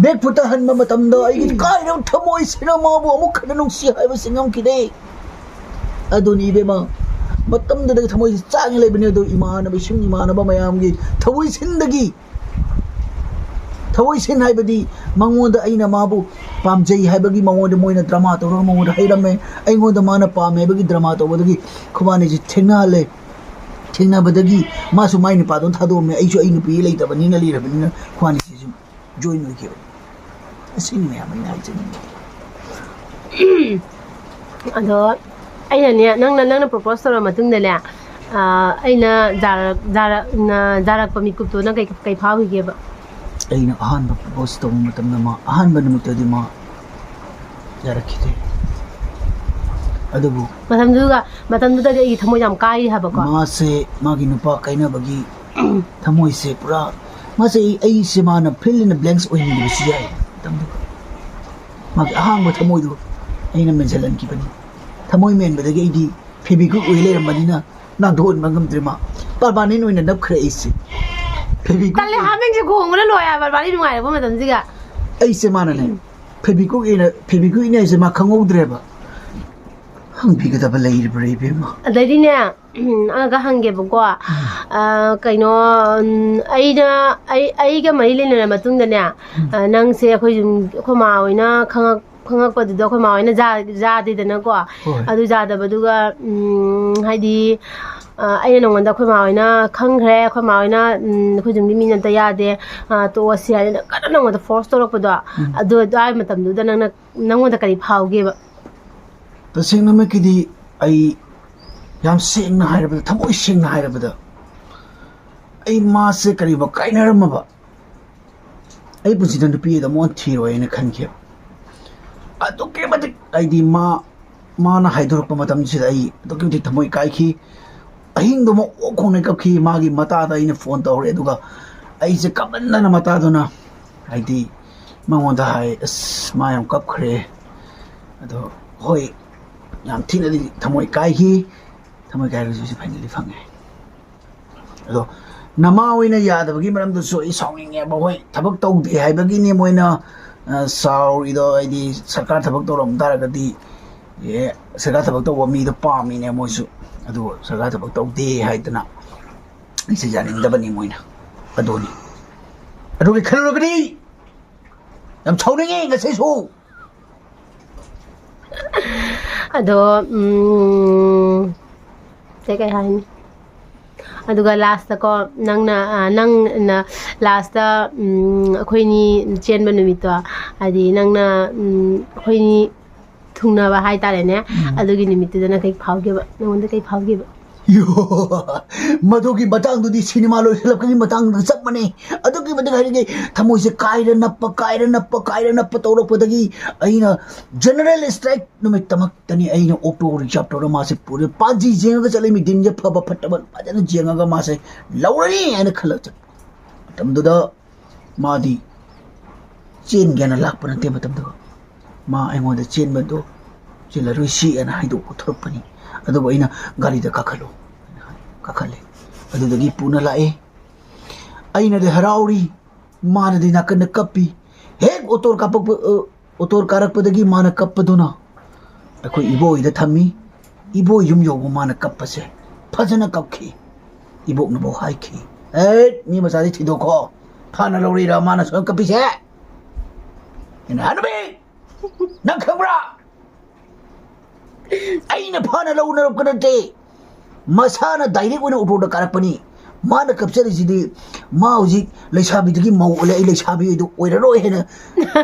ꯕꯦꯛ ꯐꯨꯠꯇ ꯍꯟꯕ ꯃꯇꯝꯗ ꯑꯩꯒꯤ ꯀꯥꯏꯔꯕ ꯊꯃꯣꯏꯁꯤꯅ ꯃꯥꯕꯨ ꯑꯃꯨꯛ ꯍꯟꯅ ꯅꯨꯡꯁꯤ ꯍꯥꯏꯕꯁꯤ ꯉꯝꯈꯤꯗꯦ꯫ ꯑꯗꯨꯅꯤ ꯏꯕꯦꯝꯃ, ꯃꯇꯝꯗꯨꯗꯒꯤ ꯊꯃꯣꯏꯁꯦ ꯆꯥꯛꯅ ꯂꯩꯕꯅꯤ꯫ ꯑꯗꯨ ꯏꯃꯥꯟꯅꯕ, ꯏꯁꯨꯡ ꯏꯃꯥꯟꯅꯕ ꯃꯌꯥꯝꯒꯤ ꯊꯃꯣꯏ ꯁꯤꯟꯗꯒꯤ, ꯊꯃꯣꯏ ꯁꯤꯟ ꯍꯥꯏꯕꯗꯤ ꯃꯉꯣꯟꯗ ꯑꯩꯅ ꯃꯥꯕꯨ ꯄꯥꯝꯖꯩ ꯍꯥꯏꯕꯒꯤ ꯃꯉꯣꯟꯗ ꯃꯣꯏꯅ ꯗ꯭ꯔꯃꯥ ꯇꯧꯔꯒ ꯃꯉꯣꯟꯗ ꯍꯩꯔꯝꯃꯦ꯫ ꯑꯩꯉꯣꯟꯗ ꯃꯥꯅ ꯄꯥꯝꯃꯦ ꯍꯥꯏꯕꯒꯤ ꯗ꯭ꯔꯃꯥ ꯇꯧꯕꯗꯒꯤ ꯈꯨꯕꯥꯅꯤꯁꯦ ꯊꯦꯡꯅꯍꯜꯂꯦ꯫ ꯊꯦꯡꯅꯕꯗꯒꯤ ꯃꯥꯁꯨ ꯃꯥꯏ ꯅꯨꯄꯥꯗꯣ ꯊꯥꯗꯣꯛꯑꯝꯃꯦ, ꯑꯩꯁꯨ ꯑꯩ ꯅꯨꯄꯤ ꯂꯩꯇꯕꯅꯤꯅ, ꯂꯩꯔꯕꯅꯤꯅ ꯈꯨꯕꯥꯅꯤꯁꯤꯁꯨ ꯖꯣꯏꯟ ꯑꯣꯏꯈꯤꯕ꯫ ꯑꯁꯤꯅꯤ ꯃꯌꯥꯝ ꯑꯩꯅ ꯍꯥꯏꯖꯅꯤꯡꯕ꯫ ꯑꯗꯣ ꯑꯩꯅꯅꯦ, ꯅꯪꯅ ꯅꯪꯅ ꯄ꯭ꯔꯣꯄꯣꯁ ꯇꯧꯔ ꯃꯇꯨꯡꯗꯅꯦ, ꯑꯥ, ꯑꯩꯅ ꯖꯥꯔꯛ- ꯖꯥꯔꯛ- ꯅ- ꯖꯥꯔꯛꯄ ꯃꯤꯀꯨꯞꯇꯣ ꯅꯪ ꯀꯩ ꯀꯩ ꯐꯥꯎꯈꯤꯒꯦꯕ? ꯑꯩꯅ ꯑꯍꯥꯟꯕ ꯄ꯭ꯔꯣꯄꯣꯁ ꯇꯧꯕ ꯃꯇꯝꯗ ꯃꯥ ꯑꯍꯥꯟꯕ ꯅꯨꯃꯤꯠꯇꯗꯤ ꯃꯥ ꯌꯥꯔꯛꯈꯤꯗꯦ꯫ ꯑꯗꯨꯕꯨ ꯃꯇꯝꯗꯨꯒ ꯃꯇꯝꯗꯨꯗꯗꯤ ꯑꯩꯒꯤ ꯊꯃꯣꯏ ꯌꯥꯝ ꯀꯥꯏꯔꯤ ꯍꯥꯏꯕꯀꯣ꯫ ꯃꯥꯁꯦ ꯃꯥꯒꯤ ꯅꯨꯄꯥ ꯀꯥꯏꯅꯕꯒꯤ ꯊꯃꯣꯏꯁꯦ ꯄꯨꯔꯥ, ꯃꯥꯁꯦ ꯑꯩ- ꯑꯩꯁꯦ ꯃꯥꯅ fill in the blanks ꯑꯣꯏꯍꯟꯈꯤꯕꯁꯨ ꯌꯥꯏ꯫ ꯃꯇꯝꯗꯨꯗ ꯃꯥꯒꯤ ꯑꯍꯥꯡꯕ ꯊꯃꯣꯏꯗꯣ ꯑꯩꯅ ꯃꯦꯟꯁꯤꯜꯍꯟꯈꯤꯕꯅꯤ꯫ ꯊꯃꯣꯏ ꯃꯦꯟꯕꯗꯒꯤ ꯑꯩꯗꯤ ꯐꯦꯕꯤꯀ꯭ꯋꯤꯛ ꯑꯣꯏ ꯂꯩꯔꯝꯕꯅꯤꯅ ꯅꯥꯟꯊꯣꯛꯍꯟꯕ ꯉꯝꯗ꯭ꯔꯦ꯫ ꯃꯥ ꯄꯔꯃꯥꯅꯦꯟ ꯑꯣꯏꯅ ꯅꯞꯈ꯭ꯔꯦ ꯑꯩꯁꯦ꯫ ꯐꯦꯕꯤꯀ꯭ꯋꯤꯛ ꯇꯜꯂꯦ, ꯍꯥꯃꯦꯡꯁꯦ ꯈꯣꯡꯕꯅ ꯂꯣꯏ ꯍꯥꯏꯕ ꯕꯥꯔꯤ ꯅꯨꯡꯉꯥꯏꯔꯛꯄ ꯃꯇꯝꯁꯤꯒ꯫ ꯑꯩꯁꯦ ꯃꯥꯅꯅꯦ ꯐꯦꯕꯤꯀ꯭ꯋꯤꯛ ꯑꯩꯅ ꯐꯦꯕꯤꯀ꯭ꯋꯤꯛꯅꯦ ꯍꯥꯏꯁꯦ ꯃꯥ ꯈꯪꯍꯧꯗ꯭ꯔꯦꯕ꯫ ꯍꯪꯕꯤꯒꯗꯕ ꯂꯩꯔꯤꯕ꯭ꯔꯥ ꯏꯕꯦꯝꯃ? ꯑꯗꯩꯗꯤꯅꯦ, ꯑꯃꯒ ꯍꯪꯒꯦꯕꯀꯣ꯫ ꯑ, ꯀꯩꯅꯣ, ꯎꯝ, ꯑꯩꯅ ꯑꯩ ꯑꯩꯒ ꯃꯔꯤ ꯂꯩꯅꯔ ꯃꯇꯨꯡꯗꯅꯦ, ꯑ, ꯅꯪꯁꯦ ꯑꯩꯈꯣꯏ ꯌꯨꯝ ꯑꯩꯈꯣꯏ ꯃꯥ ꯍꯣꯏꯅ ꯈꯪꯉꯛ- ꯈꯪꯉꯛꯄꯗꯨꯗ ꯑꯩꯈꯣꯏ ꯃꯥ ꯍꯣꯏꯅ ꯖꯥ- ꯌꯥꯗꯦꯗꯅꯀꯣ꯫ ꯍꯣꯏ꯫ ꯑꯗꯨ ꯌꯥꯗꯕꯗꯨꯒ, ꯎꯝ, ꯍꯥꯏꯗꯤ, ꯑ, ꯑꯩꯅ ꯅꯉꯣꯟꯗ ꯑꯩꯈꯣꯏ ꯃꯥ ꯍꯣꯏꯅ ꯈꯪꯈ꯭ꯔꯦ, ꯑꯩꯈꯣꯏ ꯃꯥ ꯍꯣꯏꯅ, ꯎꯝ, ꯑꯩꯈꯣꯏ ꯌꯨꯝꯒꯤ ꯃꯤꯅ ꯑꯝꯇ ꯌꯥꯗꯦ, ꯑ, ꯇꯣꯛꯑꯁꯤ ꯍꯥꯏꯅ ꯀꯟꯅ ꯅꯉꯣꯟꯗ ꯐꯣꯔꯁ ꯇꯧꯔꯛꯄꯗꯣ꯫ ꯑꯗꯨ ꯑꯗꯨꯋꯥꯏ ꯃꯇꯝꯗꯨꯗ ꯅꯪꯅ ꯅꯪꯉꯣꯟꯗ ꯀꯔꯤ ꯐꯥꯎꯒꯦꯕ? ꯇꯁꯦꯡꯅꯃꯛꯀꯤꯗꯤ ꯑꯩ ꯌꯥꯝ ꯁꯦꯡꯅ ꯍꯥꯏꯔꯕꯗ, ꯊꯃꯣꯏ ꯁꯦꯡꯅ ꯍꯥꯏꯔꯕꯗ, ꯑꯩ ꯃꯥꯁꯦ ꯀꯔꯤꯒꯨꯝꯕ ꯀꯥꯏꯅꯔꯝꯃꯕ, ꯑꯩ ꯄꯨꯟꯁꯤꯗ ꯅꯨꯄꯤ ꯑꯗꯨꯝ ꯑꯣꯟ ꯊꯤꯔꯣꯏ ꯍꯥꯏꯅ ꯈꯟꯈꯤꯕ꯫ ꯑꯗꯨꯛꯀꯤ ꯃꯇꯤꯛ, ꯍꯥꯏꯗꯤ, ꯃꯥ, ꯃꯥꯅ ꯍꯥꯏꯗꯣꯔꯛꯄ ꯃꯇꯝꯁꯤꯗ ꯑꯩ ꯑꯗꯨꯛꯀꯤ ꯃꯇꯤꯛ ꯊꯃꯣꯏ ꯀꯥꯏꯈꯤ꯫ ꯑꯍꯤꯡꯗꯨꯃ ꯑꯣꯛ ꯈꯣꯡꯅ ꯀꯞꯈꯤ꯫ ꯃꯥꯒꯤ ꯃꯇꯥꯗ ꯑꯩꯅ ꯐꯣꯟ ꯇꯧꯔꯦ, ꯑꯗꯨꯒ ꯑꯩꯁꯦ ꯀꯞꯃꯟꯗꯅ ꯃꯇꯥꯗꯨꯅ, ꯍꯥꯏꯗꯤ, ꯃꯉꯣꯟꯗ ꯍꯥꯏ, "ꯑꯁ, ꯃꯥ ꯌꯥꯝ ꯀꯞꯈ꯭ꯔꯦ"꯫ ꯑꯗꯣ, ꯍꯣꯏ, ꯌꯥꯝ ꯊꯤꯅꯗꯤ ꯊꯃꯣꯏ ꯀꯥꯏꯈꯤ꯫ ꯊꯃꯣꯏ ꯀꯥꯏꯔꯒꯁꯨ ꯍꯧꯖꯤꯛ finally ꯐꯪꯉꯦ꯫ ꯑꯗꯣ, ꯅꯃꯥ ꯍꯣꯏꯅ ꯌꯥꯗꯕꯒꯤ ꯃꯔꯝꯗꯨꯁꯨ ꯑꯩ ꯁꯥꯎꯅꯤꯡꯉꯦꯕ꯫ ꯍꯣꯏ, ꯊꯕꯛ ꯇꯧꯗꯦ ꯍꯥꯏꯕꯒꯤꯅꯦ ꯃꯣꯏꯅ, ꯑ, ꯁꯥꯎꯔꯤꯗꯣ꯫ ꯍꯥꯏꯗꯤ, ꯁꯔꯀꯥꯔ ꯊꯕꯛ ꯇꯧꯔꯝ ꯇꯥꯔꯒꯗꯤ, ꯑꯦ, ꯁꯔꯀꯥꯔ ꯊꯕꯛ ꯇꯧꯕ ꯃꯤꯗꯣ ꯄꯥꯝꯃꯤꯅꯦ ꯃꯣꯏꯁꯨ꯫ ꯑꯗꯨ ꯁꯔꯀꯥꯔ ꯊꯕꯛ ꯇꯧꯗꯦ ꯍꯥꯏꯗꯅ ꯑꯩꯁꯦ ꯌꯥꯅꯤꯡꯗꯕꯅꯤ ꯃꯣꯏꯅ꯫ ꯑꯗꯨꯅꯤ꯫ ꯑꯗꯨꯒꯤ ꯈꯜꯂꯨꯔꯒꯗꯤ ꯌꯥꯝ ꯁꯥꯎꯅꯤꯡꯉꯤ ꯉꯁꯤꯁꯨ꯫ ꯑꯗꯣ, ꯎꯝ, ꯁꯦ ꯀꯩ ꯍꯥꯏꯅꯤ? ꯑꯗꯨꯒ last ꯀꯣ, ꯅꯪꯅ, ꯑ, ꯅꯪꯅ last, ꯎꯝ, ꯑꯩꯈꯣꯏꯅꯤ ꯆꯦꯟꯕ ꯅꯨꯃꯤꯠꯇꯣ, ꯍꯥꯏꯗꯤ ꯅꯪꯅ, ꯎꯝ, ꯑꯩꯈꯣꯏꯅꯤ ꯊꯨꯡꯅꯕ ꯍꯥꯏꯇꯥꯔꯦꯅꯦ, ꯎꯝ꯫ ꯑꯗꯨꯒꯤ ꯅꯨꯃꯤꯠꯇꯨꯗ ꯅꯪ ꯀꯩ ꯐꯥꯎꯒꯦꯕ? ꯅꯉꯣꯟꯗ ꯀꯩ ꯐꯥꯎꯒꯦꯕ? ꯌꯣ, ꯃꯗꯨꯒꯤ ꯃꯇꯥꯡꯗꯨꯗꯤ ꯁꯤꯅꯦꯃꯥ ꯂꯣꯏꯁꯤꯜꯂꯛꯄꯒꯤ ꯃꯇꯥꯡꯗꯨꯗ ꯆꯞ ꯃꯥꯟꯅꯩ꯫ ꯑꯗꯨꯛꯀꯤ ꯃꯇꯤꯛ ꯍꯥꯏꯔꯤꯒꯩ ꯊꯃꯣꯏꯁꯦ ꯀꯥꯏꯔ ꯅꯞꯄ, ꯀꯥꯏꯔ ꯅꯞꯄ, ꯀꯥꯏꯔ ꯅꯞꯄ ꯇꯧꯔꯛꯄꯗꯒꯤ ꯑꯩꯅ general strike ꯅꯨꯃꯤꯠꯇꯃꯛꯇꯅꯤ ꯑꯩꯅ auto reserve ꯇꯧꯔꯒ ꯃꯥꯁꯦ ꯄꯨꯔꯦ꯫ ꯄꯥꯟꯖꯤ ꯌꯦꯡꯉꯒ ꯆꯠꯂꯤ, ꯃꯤ ꯗꯤꯟꯁꯦ ꯐꯕ ꯐꯠꯇꯕ ꯐꯖꯅ ꯌꯦꯡꯉꯒ ꯃꯥꯁꯦ ꯂꯧꯔꯅꯤ ꯍꯥꯏꯅ ꯈꯜꯂꯒ ꯆꯠꯄ ꯃꯇꯝꯗꯨꯗ ꯃꯥꯗꯤ ꯆꯦꯟꯒꯦꯅ ꯂꯥꯛꯄ ꯅꯠꯇꯦ꯫ ꯃꯇꯝꯗꯨ ꯃꯥ ꯑꯩꯉꯣꯟꯗ ꯆꯦꯟꯕꯗꯣ ꯆꯦꯜꯂꯔꯣꯏꯁꯤ ꯍꯥꯏꯅ ꯍꯥꯏꯗꯣꯛꯄ ꯊꯣꯔꯛꯄꯅꯤ꯫ ꯑꯗꯨꯕꯨ ꯑꯩꯅ "ꯒꯥꯔꯤꯗ ꯀꯥꯈꯠꯂꯨ" ꯍꯥꯏꯅ ꯍꯥꯏ꯫ ꯀꯥꯈꯠꯂꯦ꯫ ꯑꯗꯨꯗꯒꯤ ꯄꯨꯅ ꯂꯥꯛꯑꯦ꯫ ꯑꯩꯅꯗꯤ ꯍꯔꯥꯎꯔꯤ, ꯃꯥꯅꯗꯤ ꯅꯥꯀꯟꯗ ꯀꯞꯄꯤ꯫ ꯍꯦꯛ auto ꯀꯥꯄꯛꯄ, ꯑ, auto ꯀꯥꯔꯛꯄꯗꯒꯤ ꯃꯥꯅ ꯀꯞꯄꯗꯨꯅ ꯑꯩꯈꯣꯏ ꯏꯕꯣꯏꯗ ꯊꯝꯃꯤ꯫ ꯏꯕꯣꯏ ꯌꯨꯝ ꯌꯧꯕ ꯃꯥꯅ ꯀꯞꯄꯁꯦ ꯐꯖꯅ ꯀꯞꯈꯤ꯫ ꯏꯕꯣꯛꯅꯐꯥꯎ ꯍꯥꯏꯈꯤ, "ꯑꯦ, ꯃꯤ ꯃꯆꯥꯗꯤ ꯊꯤꯗꯣꯛꯈꯣ, ꯐꯥꯅ ꯂꯧꯔꯤꯔ ꯃꯥꯅ ꯁꯨꯃꯥꯏꯅ ꯀꯞꯄꯤꯁꯦ?" ꯑꯩꯅ, "ꯍꯅꯨꯕꯤ, ꯅꯪ ꯈꯪꯕ꯭ꯔꯥ? ꯑꯩꯅ ꯐꯥꯅ ꯂꯧꯅꯔꯛꯄ ꯅꯠꯇꯦ, ꯃꯁꯥꯅ direct ꯑꯣꯏꯅ auto ꯗ ꯀꯥꯔꯛꯄꯅꯤ꯫ ꯃꯥꯅ ꯀꯞꯆꯔꯤꯁꯤꯗꯤ ꯃꯥ ꯍꯧꯖꯤꯛ ꯂꯩꯁꯥꯕꯤꯗꯒꯤ ꯃꯧ ꯑꯣꯜꯂꯦ, ꯑꯩ ꯂꯩꯁꯥꯕꯤ ꯑꯣꯏꯗꯣ ꯑꯣꯏꯔꯔꯣꯏ ꯍꯥꯏꯅ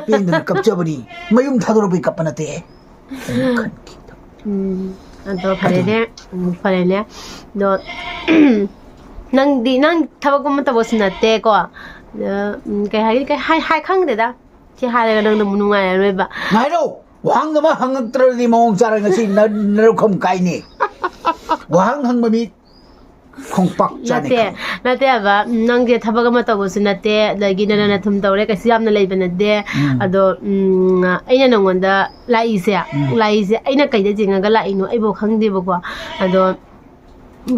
ꯄꯦꯟꯗꯅ ꯀꯞꯆꯕꯅꯤ, ꯃꯌꯨꯝ ꯊꯥꯗꯣꯔꯛꯄꯩ ꯀꯞꯄ ꯅꯠꯇꯦ"꯫ ꯑꯩꯅ ꯈꯟꯈꯤ꯫ ꯎꯝ, ꯑꯗꯣ ꯐꯔꯦꯅꯦ꯫ ꯎꯝ, ꯐꯔꯦꯅꯦ꯫ ꯑꯗꯣ ꯅꯪꯗꯤ, ꯅꯪ ꯊꯕꯛ ꯑꯃ ꯇꯧꯕꯁꯨ ꯅꯠꯇꯦꯀꯣ꯫ ꯑꯗ, ꯎꯝ, ꯀꯩ ꯍꯥꯏ, ꯀꯩ ꯍꯥꯏ, ꯍꯥꯏ ꯈꯪꯗꯦꯗ꯫ ꯁꯤ ꯍꯥꯏꯔꯒ ꯅꯪꯅ ꯑꯃꯨꯛ ꯅꯨꯡꯉꯥꯏꯔꯔꯣꯏꯕ꯫ ꯉꯥꯏꯔꯣ! ꯋꯥꯍꯪ ꯑꯃ ꯍꯪꯉꯛꯇ꯭ꯔꯗꯤ ꯃꯑꯣꯡ ꯆꯥꯔ ꯉꯁꯤ ꯅ-, ꯅꯔꯨꯛꯈꯝ ꯀꯥꯏꯅꯤ꯫ ꯋꯥꯍꯪ ꯍꯪꯕ ꯃꯤ ꯈꯣꯡꯄꯥꯛ ꯆꯥꯅꯤ ꯅꯠꯇꯦ, ꯈꯪꯉꯤ꯫ ꯅꯠꯇꯦ ꯍꯥꯏꯕ꯫ ꯎꯝ, ꯅꯪꯁꯦ ꯊꯕꯛ ꯑꯃ ꯇꯧꯕꯁꯨ ꯅꯠꯇꯦ, ꯑꯗꯒꯤ ꯅꯅ ꯎꯝ꯫ ꯅꯊꯨꯝ ꯇꯧꯔꯦ, ꯀꯩꯁꯨ ꯌꯥꯝꯅ ꯂꯩꯕ ꯅꯠꯇꯦ꯫ ꯎꯝ꯫ ꯑꯗꯣ, ꯎꯝ, ꯑꯩꯅ ꯅꯪꯉꯣꯟꯗ ꯂꯥꯛꯏꯁꯦ, ꯎꯝ꯫ ꯂꯥꯛꯏꯁꯦ ꯑꯩꯅ ꯀꯩꯗ ꯌꯦꯡꯉꯒ ꯂꯥꯛꯏꯅꯣ ꯑꯩꯕꯨ ꯈꯪꯗꯦꯕꯀꯣ꯫ ꯑꯗꯣ,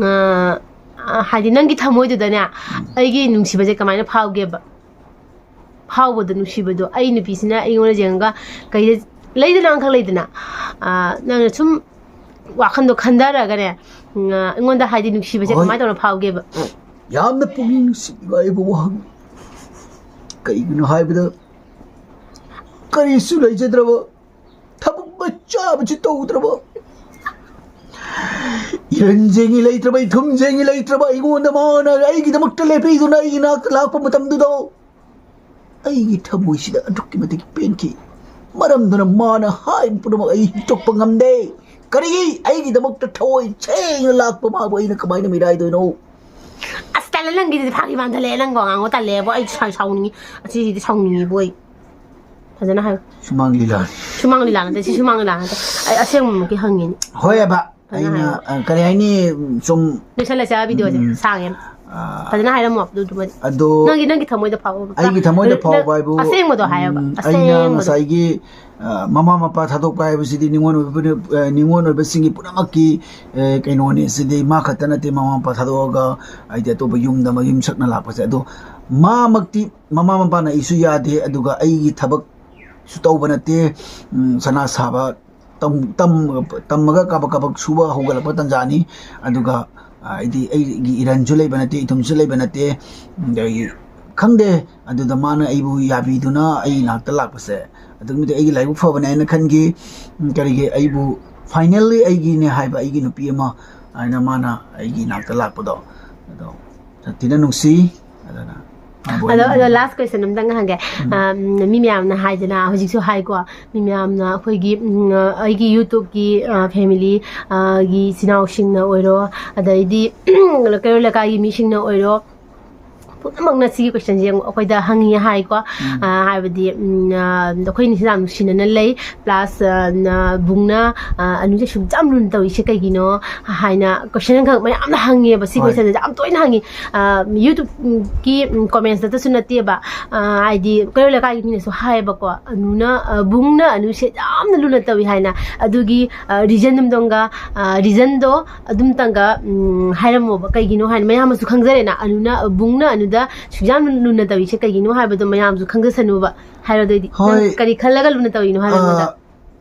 ꯑ, ꯍꯥꯏꯗꯤ ꯅꯪꯒꯤ ꯊꯃꯣꯏꯗꯨꯗꯅꯦ, ꯎꯝ꯫ ꯑꯩꯒꯤ ꯅꯨꯡꯁꯤꯕꯁꯦ ꯀꯃꯥꯏꯅ ꯐꯥꯎꯒꯦꯕ? ꯐꯥꯎꯕꯗꯣ, ꯅꯨꯡꯁꯤꯕꯗꯣ, ꯑꯩ ꯅꯨꯄꯤꯁꯤꯅ ꯑꯩꯉꯣꯟꯗ ꯌꯦꯡꯉꯒ ꯀꯩꯗ, ꯂꯩꯗꯅ, ꯑꯃꯈꯛ ꯂꯩꯗꯅ, ꯑ, ꯅꯪꯅ ꯁꯨꯝ ꯋꯥꯈꯟꯗꯣ ꯈꯟꯊꯔꯒꯅꯦ, ꯎꯝ, ꯑ, ꯑꯩꯉꯣꯟꯗ ꯍꯥꯏꯗꯤ ꯅꯨꯡꯁꯤꯕꯁꯦ ꯍꯣꯏ꯫ ꯀꯃꯥꯏꯅ ꯇꯧꯔ ꯐꯥꯎꯒꯦꯕ? ꯌꯥꯝꯅ ꯄꯨꯛꯅꯤꯡ ꯅꯨꯡꯁꯤꯕ ꯑꯩꯕꯨ ꯋꯥꯍꯪ꯫ ꯀꯩꯒꯤꯅꯣ ꯍꯥꯏꯕꯗ, ꯀꯔꯤꯁꯨ ꯂꯩꯖꯗ꯭ꯔꯕ, ꯊꯕꯛ ꯃꯆꯥ ꯑꯃꯁꯨ ꯇꯧꯗ꯭ꯔꯕ, ꯏꯔꯟ ꯌꯦꯡꯉꯤ ꯂꯩꯇ꯭ꯔꯕ, ꯏꯊꯨꯝ ꯌꯦꯡꯉꯤ ꯂꯩꯇ꯭ꯔꯕ, ꯑꯩꯉꯣꯟꯗ ꯃꯥꯅ ꯑꯩꯒꯤꯗꯃꯛꯇ ꯂꯦꯞꯄꯤꯗꯨꯅ ꯑꯩꯒꯤ ꯅꯥꯛꯇ ꯂꯥꯛꯄ ꯃꯇꯝꯗꯨꯗ, ꯑꯩꯒꯤ ꯊꯃꯣꯏꯁꯤꯗ ꯑꯗꯨꯛꯀꯤ ꯃꯇꯤꯛ ꯄꯦꯟꯈꯤ꯫ ꯃꯔꯝꯗꯨꯅ ꯃꯥꯅ ꯍꯥꯏꯕ ꯄꯨꯝꯅꯃꯛ ꯑꯩ ꯍꯤꯛꯇꯣꯛꯄ ꯉꯝꯗꯦ꯫ ꯀꯔꯤꯒꯤ? ꯑꯩꯒꯤꯗꯃꯛꯇ ꯊꯋꯥꯏ ꯁꯦꯡꯅ ꯂꯥꯛꯄ ꯃꯥꯕꯨ ꯑꯩꯅ ꯀꯃꯥꯏꯅ ꯃꯤꯔꯥꯏꯗꯣꯏꯅꯣ? ꯑꯁ, ꯇꯜꯂꯦ, ꯅꯪꯒꯤꯗꯨꯗꯤ ꯐꯥꯒꯤ ꯃꯥꯟꯊꯜꯂꯛꯑꯦ꯫ ꯅꯪ ꯋꯥ ꯉꯥꯡꯕ ꯇꯜꯂꯦꯕꯣ꯫ ꯑꯩ ꯁꯥꯎ-, ꯁꯥꯎꯅꯤꯡꯉꯤ꯫ ꯑꯁꯤꯁꯤꯗꯤ ꯁꯥꯎꯅꯤꯡꯉꯤꯕꯣ ꯑꯩ꯫ ꯐꯖꯅ ꯍꯥꯏꯌꯨ꯫ ꯁꯨꯃꯥꯡ ꯂꯤꯂꯥꯅꯤ꯫ ꯁꯨꯃꯥꯡ ꯂꯤꯂꯥ ꯅꯠꯇꯦ, ꯁꯤ ꯁꯨꯃꯥꯡ ꯂꯤꯂꯥ ꯅꯠꯇꯦ꯫ ꯑꯩ ꯑꯁꯦꯡꯕꯃꯛꯀꯤ ꯍꯪꯉꯤꯅꯤ꯫ ꯍꯣꯏ ꯑꯕ, ꯐꯖꯅ ꯑꯩꯅ, ꯍꯥꯏꯌꯨ꯫ ꯑ, ꯀꯔꯤ ꯍꯥꯏꯅꯤ, ꯁꯨꯝ, ꯂꯣꯏꯁꯜꯂꯁꯦ ꯍꯥꯏꯕ ꯚꯤꯗꯤꯑꯣꯁꯦ, ꯎꯝ꯫ ꯁꯥꯡꯉꯦ꯫ ꯑ, ꯐꯖꯅ ꯍꯥꯏꯔꯝꯃꯣ ꯑꯗꯨꯗꯨꯃꯗꯤ꯫ ꯑꯗꯣ ꯅꯪꯒꯤ, ꯅꯪꯒꯤ ꯊꯃꯣꯏꯗ ꯐꯥꯎꯕ꯫ ꯑꯩꯒꯤ ꯊꯃꯣꯏꯗ ꯅꯪ ꯐꯥꯎꯕ ꯍꯥꯏꯕꯨ, ꯑꯁꯦꯡꯕꯗꯣ ꯍꯥꯏꯌꯣꯕ, ꯎꯝ, ꯑꯩꯅ ꯑꯁꯦꯡꯕꯗꯣ꯫ ꯉꯁꯥꯏꯒꯤ, ꯑ, ꯃꯃꯥ ꯃꯄꯥ ꯊꯥꯗꯣꯛꯄ ꯍꯥꯏꯕꯁꯤꯗꯤ ꯅꯤꯉꯣꯜ ꯑꯣꯏꯕ ꯄꯨꯝꯅ-, ꯑ, ꯅꯤꯉꯣꯜ ꯑꯣꯏꯕꯁꯤꯡꯒꯤ ꯄꯨꯝꯅꯃꯛꯀꯤ, ꯑ, ꯀꯩꯅꯣꯅꯤ꯫ ꯁꯤꯗꯤ ꯃꯥ ꯈꯛꯇ ꯅꯠꯇꯦ, ꯃꯃꯥ ꯃꯄꯥ ꯊꯥꯗꯣꯛꯑꯒ ꯍꯥꯏꯗꯤ ꯑꯇꯣꯞꯄ ꯌꯨꯝꯗ ꯃꯌꯨꯝ ꯁꯛꯅ ꯂꯥꯛꯄꯁꯦ꯫ ꯑꯗꯣ ꯃꯥꯃꯛꯇꯤ, ꯃꯃꯥ ꯃꯄꯥꯅ ꯑꯩꯁꯨ ꯌꯥꯗꯦ, ꯑꯗꯨꯒ ꯑꯩꯒꯤ ꯊꯕꯛꯁꯨ ꯇꯧꯕ ꯅꯠꯇꯦ, ꯎꯝ, ꯁꯅꯥ ꯁꯥꯕ ꯇꯝ-, ꯇꯝ-, ꯇꯝꯃꯒ ꯀꯥꯕꯛ ꯀꯥꯕꯛ ꯁꯨꯕ ꯍꯧꯒꯠꯂꯛꯄ ꯇꯟꯖꯥꯅꯤ꯫ ꯑꯗꯨꯒ, ꯑ, ꯍꯥꯏꯗꯤ ꯑꯩꯒꯤ ꯏꯔꯟꯁꯨ ꯂꯩꯕ ꯅꯠꯇꯦ, ꯏꯊꯨꯝꯁꯨ ꯂꯩꯕ ꯅꯠꯇꯦ꯫ ꯑꯗꯒꯤ ꯈꯪꯗꯦ, ꯑꯗꯨꯗ ꯃꯥꯅ ꯑꯩꯕꯨ ꯌꯥꯕꯤꯗꯨꯅ ꯑꯩ ꯅꯥꯛꯇ ꯂꯥꯛꯄꯁꯦ ꯑꯗꯨꯛꯀꯤ ꯃꯇꯤꯛ ꯑꯩꯒꯤ ꯂꯥꯏꯕꯛ ꯐꯕꯅꯦ ꯍꯥꯏꯅ ꯈꯟꯈꯤ꯫ ꯎꯝ, ꯀꯔꯤꯒꯤ ꯑꯩꯕꯨ finally ꯑꯩꯒꯤꯅꯦ ꯍꯥꯏꯕ ꯑꯩꯒꯤ ꯅꯨꯄꯤ ꯑꯃ ꯍꯥꯏꯅ ꯃꯥꯅ ꯑꯩꯒꯤ ꯅꯥꯛꯇ ꯂꯥꯛꯄꯗꯣ, ꯑꯗꯣ ꯌꯥꯝ ꯊꯤꯅ ꯅꯨꯡꯁꯤ꯫ ꯑꯗꯨꯅ ꯑꯗꯣ ꯑꯗꯣ ꯂꯥꯁ ꯀ꯭ꯋꯦꯁꯟ ꯑꯝꯇꯪ ꯍꯪꯒꯦ꯫ ꯎꯝ, ꯃꯤ ꯃꯌꯥꯝꯅ ꯍꯥꯏꯗꯅ, ꯍꯧꯖꯤꯛꯁꯨ ꯍꯥꯏꯀꯣ, ꯃꯤ ꯃꯌꯥꯝꯅ ꯑꯩꯈꯣꯏꯒꯤ, ꯎꯝ, ꯑꯩꯒꯤ ꯌꯨꯇ꯭ꯌꯨꯕꯀꯤ, ꯑ, ꯐꯦꯃꯤꯂꯤ, ꯑ, ꯒꯤ ꯏꯆꯤꯟ ꯏꯅꯥꯎꯁꯤꯡꯅ ꯑꯣꯏꯔꯣ, ꯑꯗꯩꯗꯤ ꯀꯩꯔꯣꯜ ꯂꯩꯀꯥꯏꯒꯤ ꯃꯤꯁꯤꯡꯅ ꯑꯣꯏꯔꯣ, ꯄꯨꯝꯅꯃꯛꯅ ꯁꯤꯒꯤ ꯀ꯭ꯋꯦꯁꯟꯁꯦ ꯑꯩꯈꯣꯏꯗ ꯍꯪꯉꯤ ꯍꯥꯏꯀꯣ꯫ ꯎꯝ꯫ ꯑ, ꯍꯥꯏꯕꯗꯤ, ꯎꯝ, ꯑ, ꯑꯩꯈꯣꯏ ꯏꯆꯤꯟ ꯏꯅꯥꯎ ꯅꯨꯡꯁꯤꯅꯅ ꯂꯩ, ꯄ꯭ꯂꯁ, ꯑ, ꯅ-, ꯕꯨꯡꯅ, ꯑ, ꯑꯅꯨꯁꯦ ꯁꯨꯛ ꯌꯥꯝ ꯂꯨꯅ ꯇꯧꯔꯤꯁꯦ ꯀꯩꯒꯤꯅꯣ ꯍꯥꯏꯅ ꯀ꯭ꯋꯦꯁꯟ ꯑꯃꯈꯛ ꯃꯌꯥꯝꯅ ꯍꯪꯉꯦꯕ꯫ ꯁꯤ ꯍꯣꯏ꯫ ꯀ꯭ꯋꯦꯁꯟꯁꯦ ꯌꯥꯝ ꯇꯣꯏꯅ ꯍꯪꯉꯤ꯫ ꯑ, ꯌꯨꯇ꯭ꯌꯨꯕꯀꯤ, ꯎꯝ, ꯀꯣꯃꯦꯟꯁꯇꯁꯨ ꯅꯠꯇꯦꯕ, ꯑ, ꯍꯥꯏꯗꯤ ꯀꯩꯔꯣꯜ ꯂꯩꯀꯥꯏꯒꯤ ꯃꯤꯅꯁꯨ ꯍꯥꯏꯌꯦꯕꯀꯣ, ꯑꯅꯨꯅ, ꯑ, ꯕꯨꯡꯅ ꯑꯅꯨꯁꯦ ꯌꯥꯝꯅ ꯂꯨꯅ ꯇꯧꯏ ꯍꯥꯏꯅ꯫ ꯑꯗꯨꯒꯤ, ꯑ, ꯔꯤꯖꯟ ꯑꯝꯗꯣꯝꯒ, ꯑ, ꯔꯤꯖꯟꯗꯣ ꯑꯗꯨꯝꯇꯪꯒ, ꯎꯝ, ꯍꯥꯏꯔꯝꯃꯣꯕ꯫ ꯀꯩꯒꯤꯅꯣ ꯍꯥꯏꯅ ꯃꯌꯥꯝ ꯑꯃꯁꯨ ꯈꯪꯖꯔꯦꯅ, ꯑꯅꯨꯅ, ꯕꯨꯡꯅ ꯑꯅꯨꯗ ꯁꯨꯛꯌꯥꯝ ꯂꯨꯅ ꯇꯧꯔꯤꯁꯦ ꯀꯩꯒꯤꯅꯣ ꯍꯥꯏꯕꯗꯣ ꯃꯌꯥꯝꯁꯨ ꯈꯪꯖꯁꯅꯨꯕ꯫ ꯍꯥꯏꯔꯣ ꯑꯗꯨꯑꯣꯏꯗꯤ꯫ ꯍꯣꯏ꯫ ꯅꯪ ꯀꯔꯤ ꯈꯜꯂꯒ ꯂꯨꯅ ꯇꯧꯔꯤꯅꯣ ꯍꯥꯏꯕ ꯑꯃꯗ? ꯑ,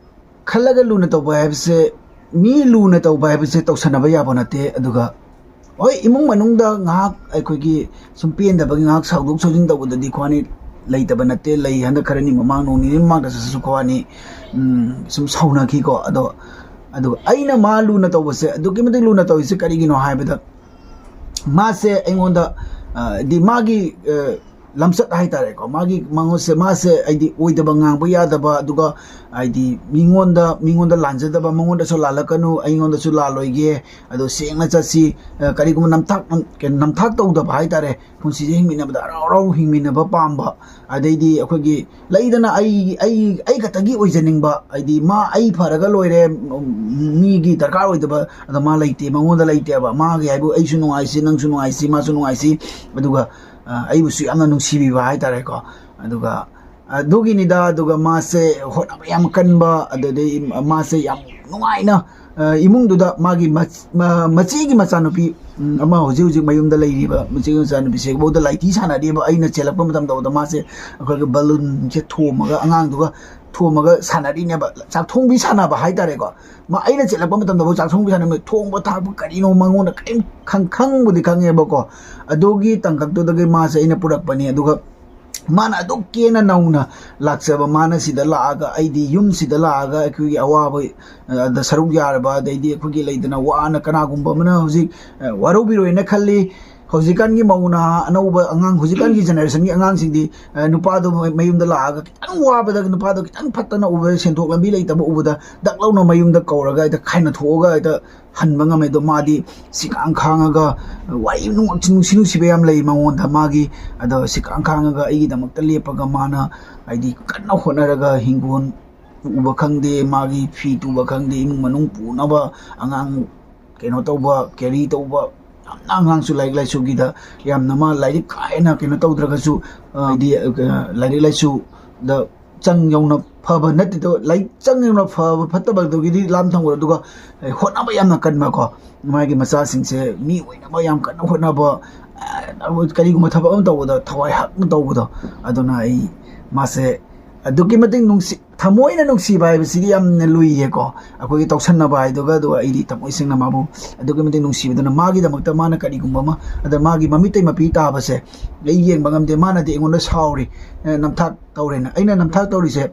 ꯈꯜꯂꯒ ꯂꯨꯅ ꯇꯧꯕ ꯍꯥꯏꯕꯁꯦ, ꯃꯤ ꯂꯨꯅ ꯇꯧꯕ ꯍꯥꯏꯕꯁꯦ ꯇꯧꯁꯟꯅꯕ ꯌꯥꯕ ꯅꯠꯇꯦ꯫ ꯑꯗꯨꯒ ꯍꯣꯏ, ꯏꯃꯨꯡ ꯃꯅꯨꯡꯗ ꯉꯥꯏꯍꯥꯛ ꯑꯩꯈꯣꯏꯒꯤ ꯁꯨꯝ ꯄꯦꯟꯗꯕꯒꯤ ꯉꯥꯏꯍꯥꯛ ꯁꯥꯎꯗꯣꯛ ꯁꯥꯎꯖꯤꯟ ꯇꯧꯕꯗꯗꯤ ꯈ꯭ꯋꯥꯅꯤ ꯂꯩꯇꯕ ꯅꯠꯇꯦ꯫ ꯂꯩ, ꯍꯟꯗꯛ ꯈꯔꯅꯤ ꯃꯃꯥꯡ, ꯅꯣꯡ ꯅꯤꯅꯤ ꯃꯃꯥꯡꯗꯁꯨ ꯈ꯭ꯋꯥꯅꯤ, ꯎꯝ, ꯁꯨꯝ ꯁꯥꯎꯅꯈꯤꯀꯣ꯫ ꯑꯗꯣ, ꯑꯗꯨꯒ ꯑꯩꯅ ꯃꯥ ꯂꯨꯅ ꯇꯧꯕꯁꯦ ꯑꯗꯨꯛꯀꯤ ꯃꯇꯤꯛ ꯂꯨꯅ ꯇꯧꯔꯤꯁꯦ ꯀꯔꯤꯒꯤꯅꯣ ꯍꯥꯏꯕꯗ, ꯃꯥꯁꯦ ꯑꯩꯉꯣꯟꯗ, ꯑ, ꯍꯥꯏꯗꯤ ꯃꯥꯒꯤ, ꯑ, ꯂꯝꯆꯠ ꯍꯥꯏꯇꯥꯔꯦꯀꯣ, ꯃꯥꯒꯤ ꯃꯉꯣꯟꯁꯦ, ꯃꯥꯁꯦ ꯍꯥꯏꯗꯤ ꯑꯣꯏꯗꯕ ꯉꯥꯡꯕ ꯌꯥꯗꯕ, ꯑꯗꯨꯒ ꯍꯥꯏꯗꯤ ꯃꯤꯉꯣꯟꯗ, ꯃꯤꯉꯣꯟꯗ ꯂꯥꯟꯖꯗꯕ, ꯃꯉꯣꯟꯗꯁꯨ ꯂꯥꯜꯂꯛꯀꯅꯨ, ꯑꯩꯉꯣꯟꯗꯁꯨ ꯂꯥꯜꯂꯣꯏꯒꯦ, ꯑꯗꯣ ꯁꯦꯡꯅ ꯆꯠꯁꯤ, ꯑ, ꯀꯔꯤꯒꯨꯝꯕ ꯅꯝꯊꯥꯛ, ꯀꯩꯅꯣ, ꯅꯝꯊꯥꯛ ꯇꯧꯗꯕ ꯍꯥꯏꯇꯥꯔꯦ, ꯄꯨꯟꯁꯤꯁꯦ ꯍꯤꯡꯃꯤꯟꯅꯕꯗ ꯍꯔꯥꯎ ꯍꯔꯥꯎ ꯍꯤꯡꯃꯤꯟꯅꯕ ꯄꯥꯝꯕ, ꯑꯗꯩꯗꯤ ꯑꯩꯈꯣꯏꯒꯤ ꯂꯩꯗꯅ, ꯑꯩ, ꯑꯩ, ꯑꯩ ꯈꯛꯇꯒꯤ ꯑꯣꯏꯖꯅꯤꯡꯕ, ꯍꯥꯏꯗꯤ ꯃꯥ ꯑꯩ ꯐꯔꯒ ꯂꯣꯏꯔꯦ, ꯎꯝ, ꯃꯤꯒꯤ ꯗꯔꯀꯥꯔ ꯑꯣꯏꯗꯕ ꯑꯗ ꯃꯥ ꯂꯩꯇꯦ, ꯃꯉꯣꯟꯗ ꯂꯩꯇꯦꯕ꯫ ꯃꯥꯒꯤ ꯍꯥꯏꯕꯨ ꯑꯩꯁꯨ ꯅꯨꯡꯉꯥꯏꯁꯤ, ꯅꯪꯁꯨ ꯅꯨꯡꯉꯥꯏꯁꯤ, ꯃꯥꯁꯨ ꯅꯨꯡꯉꯥꯏꯁꯤ, ꯑꯗꯨꯒ, ꯑ, ꯑꯩꯕꯨꯁꯨ ꯌꯥꯝꯅ ꯅꯨꯡꯁꯤꯕꯤꯕ ꯍꯥꯏꯇꯥꯔꯦꯀꯣ꯫ ꯑꯗꯨꯒ ꯑꯗꯨꯒꯤꯅꯤꯗ꯫ ꯑꯗꯨꯒ ꯃꯥꯁꯦ ꯍꯣꯠꯅꯕ ꯌꯥꯝ ꯀꯟꯕ, ꯑꯗꯨꯗꯩ ꯃꯥꯁꯦ ꯌꯥꯝ ꯅꯨꯡꯉꯥꯏꯅ, ꯑ, ꯏꯃꯨꯡꯗꯨꯗ ꯃꯥꯒꯤ ꯃꯆ-, ꯃ-, ꯃꯆꯦꯒꯤ ꯃꯆꯥꯅꯨꯄꯤ, ꯎꯝ, ꯑꯃ ꯍꯧꯖꯤꯛ ꯍꯧꯖꯤꯛ ꯃꯌꯨꯝꯗ ꯂꯩꯔꯤꯕ ꯃꯆꯦꯒꯤ ꯃꯆꯥꯅꯨꯄꯤꯁꯦ ꯐꯥꯎꯗ ꯂꯥꯏꯊꯤ ꯁꯥꯟꯅꯔꯤꯕ꯫ ꯑꯩꯅ ꯆꯦꯜꯂꯛꯄ ꯃꯇꯝꯗ ꯐꯥꯎꯗ ꯃꯥꯁꯦ ꯑꯩꯈꯣꯏꯒꯤ ꯕꯂꯨꯟꯁꯦ ꯊꯣꯝꯃꯒ, ꯑꯉꯥꯡꯗꯨꯒ ꯊꯣꯝꯃꯒ ꯁꯥꯟꯅꯔꯤꯅꯦꯕ, ꯆꯥꯛꯊꯣꯡꯕꯤ ꯁꯥꯟꯅꯕ ꯍꯥꯏꯇꯥꯔꯦꯀꯣ꯫ ꯃꯥ, ꯑꯩꯅ ꯆꯦꯜꯂꯛꯄ ꯃꯇꯝꯗ ꯐꯥꯎ ꯆꯥꯛꯊꯣꯡꯕꯤ ꯁꯥꯟꯅꯔꯤꯕ, ꯊꯣꯡꯕ ꯊꯥꯛꯄ ꯀꯔꯤꯅꯣ ꯃꯉꯣꯟꯗ ꯀꯔꯤꯝ ꯈꯪ-, ꯈꯪꯕꯨꯗꯤ ꯈꯪꯉꯦꯕꯀꯣ꯫ ꯑꯗꯨꯒꯤ ꯇꯥꯡꯀꯛꯇꯨꯗꯒꯤ ꯃꯥꯁꯦ ꯑꯩꯅ ꯄꯨꯔꯛꯄꯅꯤ꯫ ꯑꯗꯨꯒ ꯃꯥꯅ ꯑꯗꯨꯛ ꯀꯦꯅ ꯅꯧꯅ ꯂꯥꯛꯆꯕ, ꯃꯥꯅ ꯁꯤꯗ ꯂꯥꯛꯑꯒ, ꯑꯩꯗꯤ ꯌꯨꯝꯁꯤꯗ ꯂꯥꯛꯑꯒ ꯑꯩꯈꯣꯏꯒꯤ ꯑꯋꯥꯕ, ꯑ, ꯗ ꯁꯔꯨꯛ ꯌꯥꯔꯕ, ꯑꯗꯩꯗꯤ ꯑꯩꯈꯣꯏꯒꯤ ꯂꯩꯗꯅ ꯋꯥꯅ ꯀꯅꯥꯒꯨꯝꯕ ꯑꯃꯅ ꯍꯧꯖꯤꯛ, ꯑ, ꯋꯥꯔꯧꯕꯤꯔꯣꯏꯅ ꯈꯜꯂꯤ꯫ ꯍꯧꯖꯤꯛꯀꯥꯟꯒꯤ ꯃꯧ ꯅꯍꯥ ꯑꯅꯧꯕ ꯑꯉꯥꯡ, ꯍꯧꯖꯤꯛꯀꯥꯟꯒꯤ generationꯒꯤ ꯑꯉꯥꯡꯁꯤꯡꯗꯤ, ꯑ, ꯅꯨꯄꯥꯗꯣ ꯃ-, ꯃꯌꯨꯝꯗ ꯂꯥꯛꯑꯒ ꯈꯤꯇꯪ ꯋꯥꯕꯗ, ꯅꯨꯄꯥꯗꯣ ꯈꯤꯇꯪ ꯐꯠꯇꯅ ꯎꯕꯗ, ꯁꯦꯟꯊꯣꯛ ꯂꯝꯕꯤ ꯂꯩꯇꯕ ꯎꯕꯗ ꯗꯛ ꯂꯥꯎꯅ ꯃꯌꯨꯝꯗ ꯀꯧꯔꯒ ꯍꯦꯛꯇ ꯈꯥꯏꯅ ꯊꯣꯛꯑꯒ ꯍꯦꯛꯇ ꯍꯟꯕ ꯉꯝꯃꯦ꯫ ꯑꯗꯣ ꯃꯥꯗꯤ ꯁꯤꯀꯥꯡ ꯈꯥꯡꯉꯒ, ꯋꯥꯔꯤ ꯅꯨꯡ-, ꯅꯨꯡꯁꯤ ꯅꯨꯡꯁꯤꯕ ꯌꯥꯝ ꯂꯩ ꯃꯉꯣꯟꯗ꯫ ꯃꯥꯒꯤ, ꯑꯗꯣ ꯁꯤꯀꯥꯡ ꯈꯥꯡꯉꯒ ꯑꯩꯒꯤꯗꯃꯛꯇ ꯂꯦꯞꯄꯒ ꯃꯥꯅ ꯍꯥꯏꯗꯤ ꯀꯟꯅ ꯍꯣꯠꯅꯔꯒ ꯍꯤꯡꯒꯣꯜ ꯎꯕ ꯈꯪꯗꯦ, ꯃꯥꯒꯤ ꯐꯤ ꯇꯨꯕ ꯈꯪꯗꯦ, ꯏꯃꯨꯡ ꯃꯅꯨꯡ ꯄꯨꯅꯕ, ꯑꯉꯥꯡ ꯀꯩꯅꯣ ꯇꯧꯕ, carry ꯇꯧꯕ, ꯌꯥꯝꯅ ꯑꯉꯥꯡꯁꯨ ꯂꯥꯏꯔꯤꯛ ꯂꯥꯏꯁꯨꯒꯤꯗ ꯌꯥꯝꯅ ꯃꯥ ꯂꯥꯏꯔꯤꯛ ꯀꯥ ꯍꯦꯟꯅ ꯀꯩꯅꯣ ꯇꯧꯗ꯭ꯔꯒꯁꯨ, ꯑ, ꯍꯥꯏꯗꯤ, ꯑ, ꯂꯥꯏꯔꯤꯛ ꯂꯥꯏꯁꯨꯗ ꯆꯪ ꯌꯧꯅ ꯐꯕ ꯅꯠꯇꯦꯗꯣ, ꯂꯥꯏꯔꯤꯛ ꯆꯪ ꯌꯧꯅ ꯐꯕ ꯐꯠꯇꯕꯗꯨꯒꯤꯗꯤ ꯂꯥꯝ ꯊꯝꯈ꯭ꯔꯣ꯫ ꯑꯗꯨꯒ ꯍꯣꯠꯅꯕ ꯌꯥꯝꯅ ꯀꯟꯕꯀꯣ, ꯃꯥꯒꯤ ꯃꯆꯥꯁꯤꯡꯁꯦ ꯃꯤ ꯑꯣꯏꯅꯕ ꯌꯥꯝ ꯀꯟꯅ ꯍꯣꯠꯅꯕ, ꯑ, ꯀꯔꯤꯒꯨꯝꯕ ꯊꯕꯛ ꯑꯃ ꯇꯧꯕꯗ ꯊꯋꯥꯏ ꯍꯛꯅ ꯇꯧꯕꯗꯣ꯫ ꯑꯗꯨꯅ ꯑꯩ ꯃꯥꯁꯦ ꯑꯗꯨꯛꯀꯤ ꯃꯇꯤꯛ ꯅꯨꯡꯁꯤ, ꯊꯃꯣꯏꯅ ꯅꯨꯡꯁꯤꯕ ꯍꯥꯏꯕꯁꯤꯗꯤ ꯌꯥꯝꯅ ꯂꯨꯏꯌꯦꯀꯣ, ꯑꯩꯈꯣꯏꯒꯤ ꯇꯧꯁꯟꯅꯕ ꯍꯥꯏꯗꯨꯒ꯫ ꯑꯗꯨꯒ ꯑꯩꯗꯤ ꯊꯃꯣꯏ ꯁꯦꯡꯅ ꯃꯥꯕꯨ ꯑꯗꯨꯛꯀꯤ ꯃꯇꯤꯛ ꯅꯨꯡꯁꯤꯕꯗꯨꯅ, ꯃꯥꯒꯤꯗꯃꯛꯇ ꯃꯥꯅ ꯀꯔꯤꯒꯨꯝꯕ ꯑꯃ, ꯑꯗ ꯃꯥꯒꯤ ꯃꯃꯤꯠꯇꯩ ꯃꯄꯤ ꯇꯥꯕꯁꯦ ꯑꯩ ꯌꯦꯡꯕ ꯉꯝꯗꯦ꯫ ꯃꯥꯅꯗꯤ ꯑꯩꯉꯣꯟꯗ ꯁꯥꯎꯔꯤ, ꯑ, ꯅꯝꯊꯥꯛ ꯇꯧꯔꯦꯅ꯫ ꯑꯩꯅ ꯅꯝꯊꯥꯛ ꯇꯧꯔꯤꯁꯦ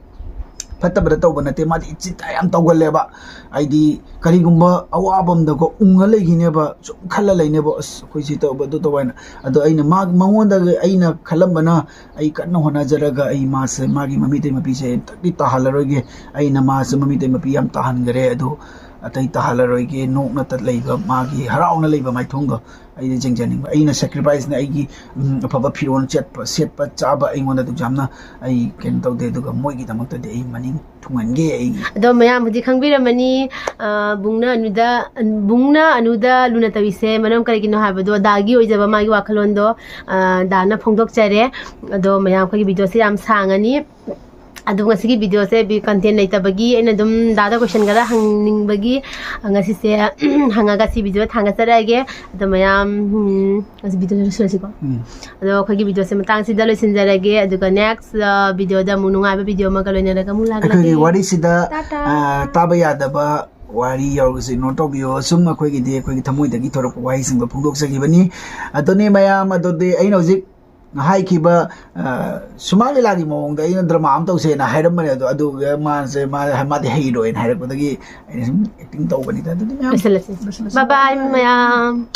ꯐꯠꯇꯕꯗ ꯇꯧꯕ ꯅꯠꯇꯦ, ꯃꯥꯗꯤ ꯆꯤꯟꯇ ꯌꯥꯝ ꯇꯧꯒꯜꯂꯦꯕ꯫ ꯍꯥꯏꯗꯤ ꯀꯔꯤꯒꯨꯝꯕ ꯑꯋꯥꯕ ꯑꯝꯗꯀꯣ ꯎꯪꯉ ꯂꯩꯈꯤꯅꯦꯕ, ꯁꯨꯝ ꯈꯜꯂ ꯂꯩꯅꯦꯕ, "ꯑꯁ, ꯑꯩꯈꯣꯏ ꯁꯤ ꯇꯧꯕ, ꯑꯗꯨ ꯇꯧꯕ" ꯍꯥꯏꯅ꯫ ꯑꯗꯣ ꯑꯩꯅ ꯃꯥ-, ꯃꯉꯣꯟꯗ ꯑꯩꯅ ꯈꯜꯂꯝꯕꯅ, ꯑꯩ ꯀꯟꯅ ꯍꯣꯠꯅꯖꯔꯒ ꯑꯩ ꯃꯥꯁꯦ, ꯃꯥꯒꯤ ꯃꯃꯤꯇꯩ ꯃꯄꯤꯁꯦ ꯑꯝꯇꯪꯗꯤ ꯇꯥꯍꯜꯂꯔꯣꯏꯒꯦ꯫ ꯑꯩꯅ ꯃꯥꯁꯦ ꯃꯃꯤꯇꯩ ꯃꯄꯤ ꯌꯥꯝ ꯇꯥꯍꯟꯈꯔꯦ, ꯑꯗꯣ ꯑꯇꯩ ꯇꯥꯍꯜꯂꯔꯣꯏꯒꯦ, ꯅꯣꯛꯅ ꯂꯩꯕ, ꯃꯥꯒꯤ ꯍꯔꯥꯎꯅ ꯂꯩꯕ ꯃꯥꯏꯊꯣꯡꯗꯣ ꯑꯩꯅ ꯌꯦꯡꯖꯅꯤꯡꯕ꯫ ꯑꯩꯅ sacrificeꯅꯦ, ꯑꯩꯒꯤ, ꯎꯝ, ꯑꯐꯕ ꯐꯤꯔꯣꯜ ꯆꯦꯠꯄ, ꯁꯦꯠꯄ ꯆꯥꯕ ꯑꯩꯉꯣꯟꯗ ꯑꯗꯨꯛ ꯌꯥꯝꯅ ꯑꯩ ꯀꯩꯅꯣ ꯇꯧꯗꯦ, ꯑꯗꯨꯒ ꯃꯣꯏꯒꯤꯗꯃꯛꯇꯗꯤ ꯑꯩ ꯃꯅꯤꯡ ꯊꯨꯡꯍꯟꯒꯦ ꯑꯩꯒꯤ꯫ ꯑꯗꯣ ꯃꯌꯥꯝ ꯍꯧꯖꯤꯛ ꯈꯪꯕꯤꯔꯝꯃꯅꯤ, ꯑ, ꯕꯨꯡꯅ ꯑꯅꯨꯗ, ꯕꯨꯡꯅ ꯑꯅꯨꯗ ꯂꯨꯅ ꯇꯧꯔꯤꯁꯦ ꯃꯔꯝ ꯀꯔꯤꯒꯤꯅꯣ ꯍꯥꯏꯕꯗꯣ, ꯗꯥꯒꯤ ꯑꯣꯏꯖꯕ ꯃꯥꯒꯤ ꯋꯥꯈꯜꯂꯣꯟꯗꯣ, ꯑ, ꯗꯥꯅ ꯐꯣꯡꯗꯣꯛꯆꯔꯦ꯫ ꯑꯗꯣ ꯃꯌꯥꯝ, ꯑꯩꯈꯣꯏꯒꯤ videoꯁꯦ ꯌꯥꯝ ꯁꯥꯡꯉꯅꯤ꯫ ꯑꯗꯨ ꯉꯁꯤꯒꯤ videoꯁꯦ ꯕꯤ-, content ꯂꯩꯇꯕꯒꯤ ꯑꯩꯅ ꯑꯗꯨꯝ ꯗꯥꯗ question ꯈꯔ ꯍꯪꯅꯤꯡꯕꯒꯤ, ꯑ, ꯉꯁꯤꯁꯦ ꯍꯪꯉꯒ ꯁꯤ video ꯊꯥꯡꯒꯠꯆꯔꯛꯑꯒꯦ꯫ ꯑꯗꯣ ꯃꯌꯥꯝ, ꯎꯝ, ꯉꯁꯤ videoꯁꯦ ꯂꯣꯏꯁꯤꯜꯂꯁꯤꯀꯣ꯫ ꯎꯝ꯫ ꯑꯗꯣ ꯑꯩꯈꯣꯏꯒꯤ videoꯁꯦ ꯃꯇꯥꯡꯁꯤꯗ ꯂꯣꯏꯁꯤꯟꯖꯔꯒꯦ꯫ ꯑꯗꯨꯒ next, ꯑ, videoꯗ ꯑꯃꯨꯛ ꯅꯨꯡꯉꯥꯏꯕ video ꯑꯃꯒ ꯂꯣꯏꯅꯔꯒ ꯑꯃꯨꯛ ꯂꯥꯛꯂꯒꯦ꯫ ꯑꯩꯈꯣꯏꯒꯤ ꯋꯥꯔꯤꯁꯤꯗ, ꯇꯥꯇꯥ꯫ ꯑ, ꯇꯥꯕ ꯌꯥꯗꯕ ꯋꯥꯔꯤ ꯌꯥꯎꯔꯒꯁꯨ ignore ꯇꯧꯕꯤꯌꯣ꯫ ꯁꯨꯝ ꯑꯩꯈꯣꯏꯒꯤꯗꯤ ꯑꯩꯈꯣꯏꯒꯤ ꯊꯃꯣꯏꯗꯒꯤ ꯊꯣꯔꯛꯄ ꯋꯥꯍꯩꯁꯤꯡꯗꯣ ꯐꯣꯡꯗꯣꯛꯆꯈꯤꯕꯅꯤ꯫ ꯑꯗꯨꯅꯤ ꯃꯌꯥꯝ, ꯑꯗꯨꯗꯤ ꯑꯩꯅ ꯍꯧꯖꯤꯛ ꯍꯥꯏꯈꯤꯕ, ꯑ, ꯁꯨꯃꯥꯡ ꯂꯤꯂꯥꯒꯤ ꯃꯑꯣꯡꯗ ꯑꯩꯅ drama ꯑꯃ ꯇꯧꯁꯦꯅ ꯍꯥꯏꯔꯝꯕꯅꯦ, ꯑꯗꯣ ꯑꯗꯨꯒ ꯃꯥꯁꯦ, ꯃꯥ-, ꯃꯥꯗꯤ ꯍꯩꯔꯣꯏꯅ ꯍꯥꯏꯔꯛꯄꯗꯒꯤ ꯑꯩꯅ ꯁꯨꯝ acting ꯇꯧꯕꯅꯤꯗ꯫ ꯑꯗꯨꯗꯤ ꯃꯌꯥꯝ ꯂꯣꯏꯁꯤꯜꯂꯁꯤ꯫ ꯂꯣꯏꯁꯤꯜꯂꯁꯤ꯫ Bye bye, ꯃꯌꯥꯝ꯫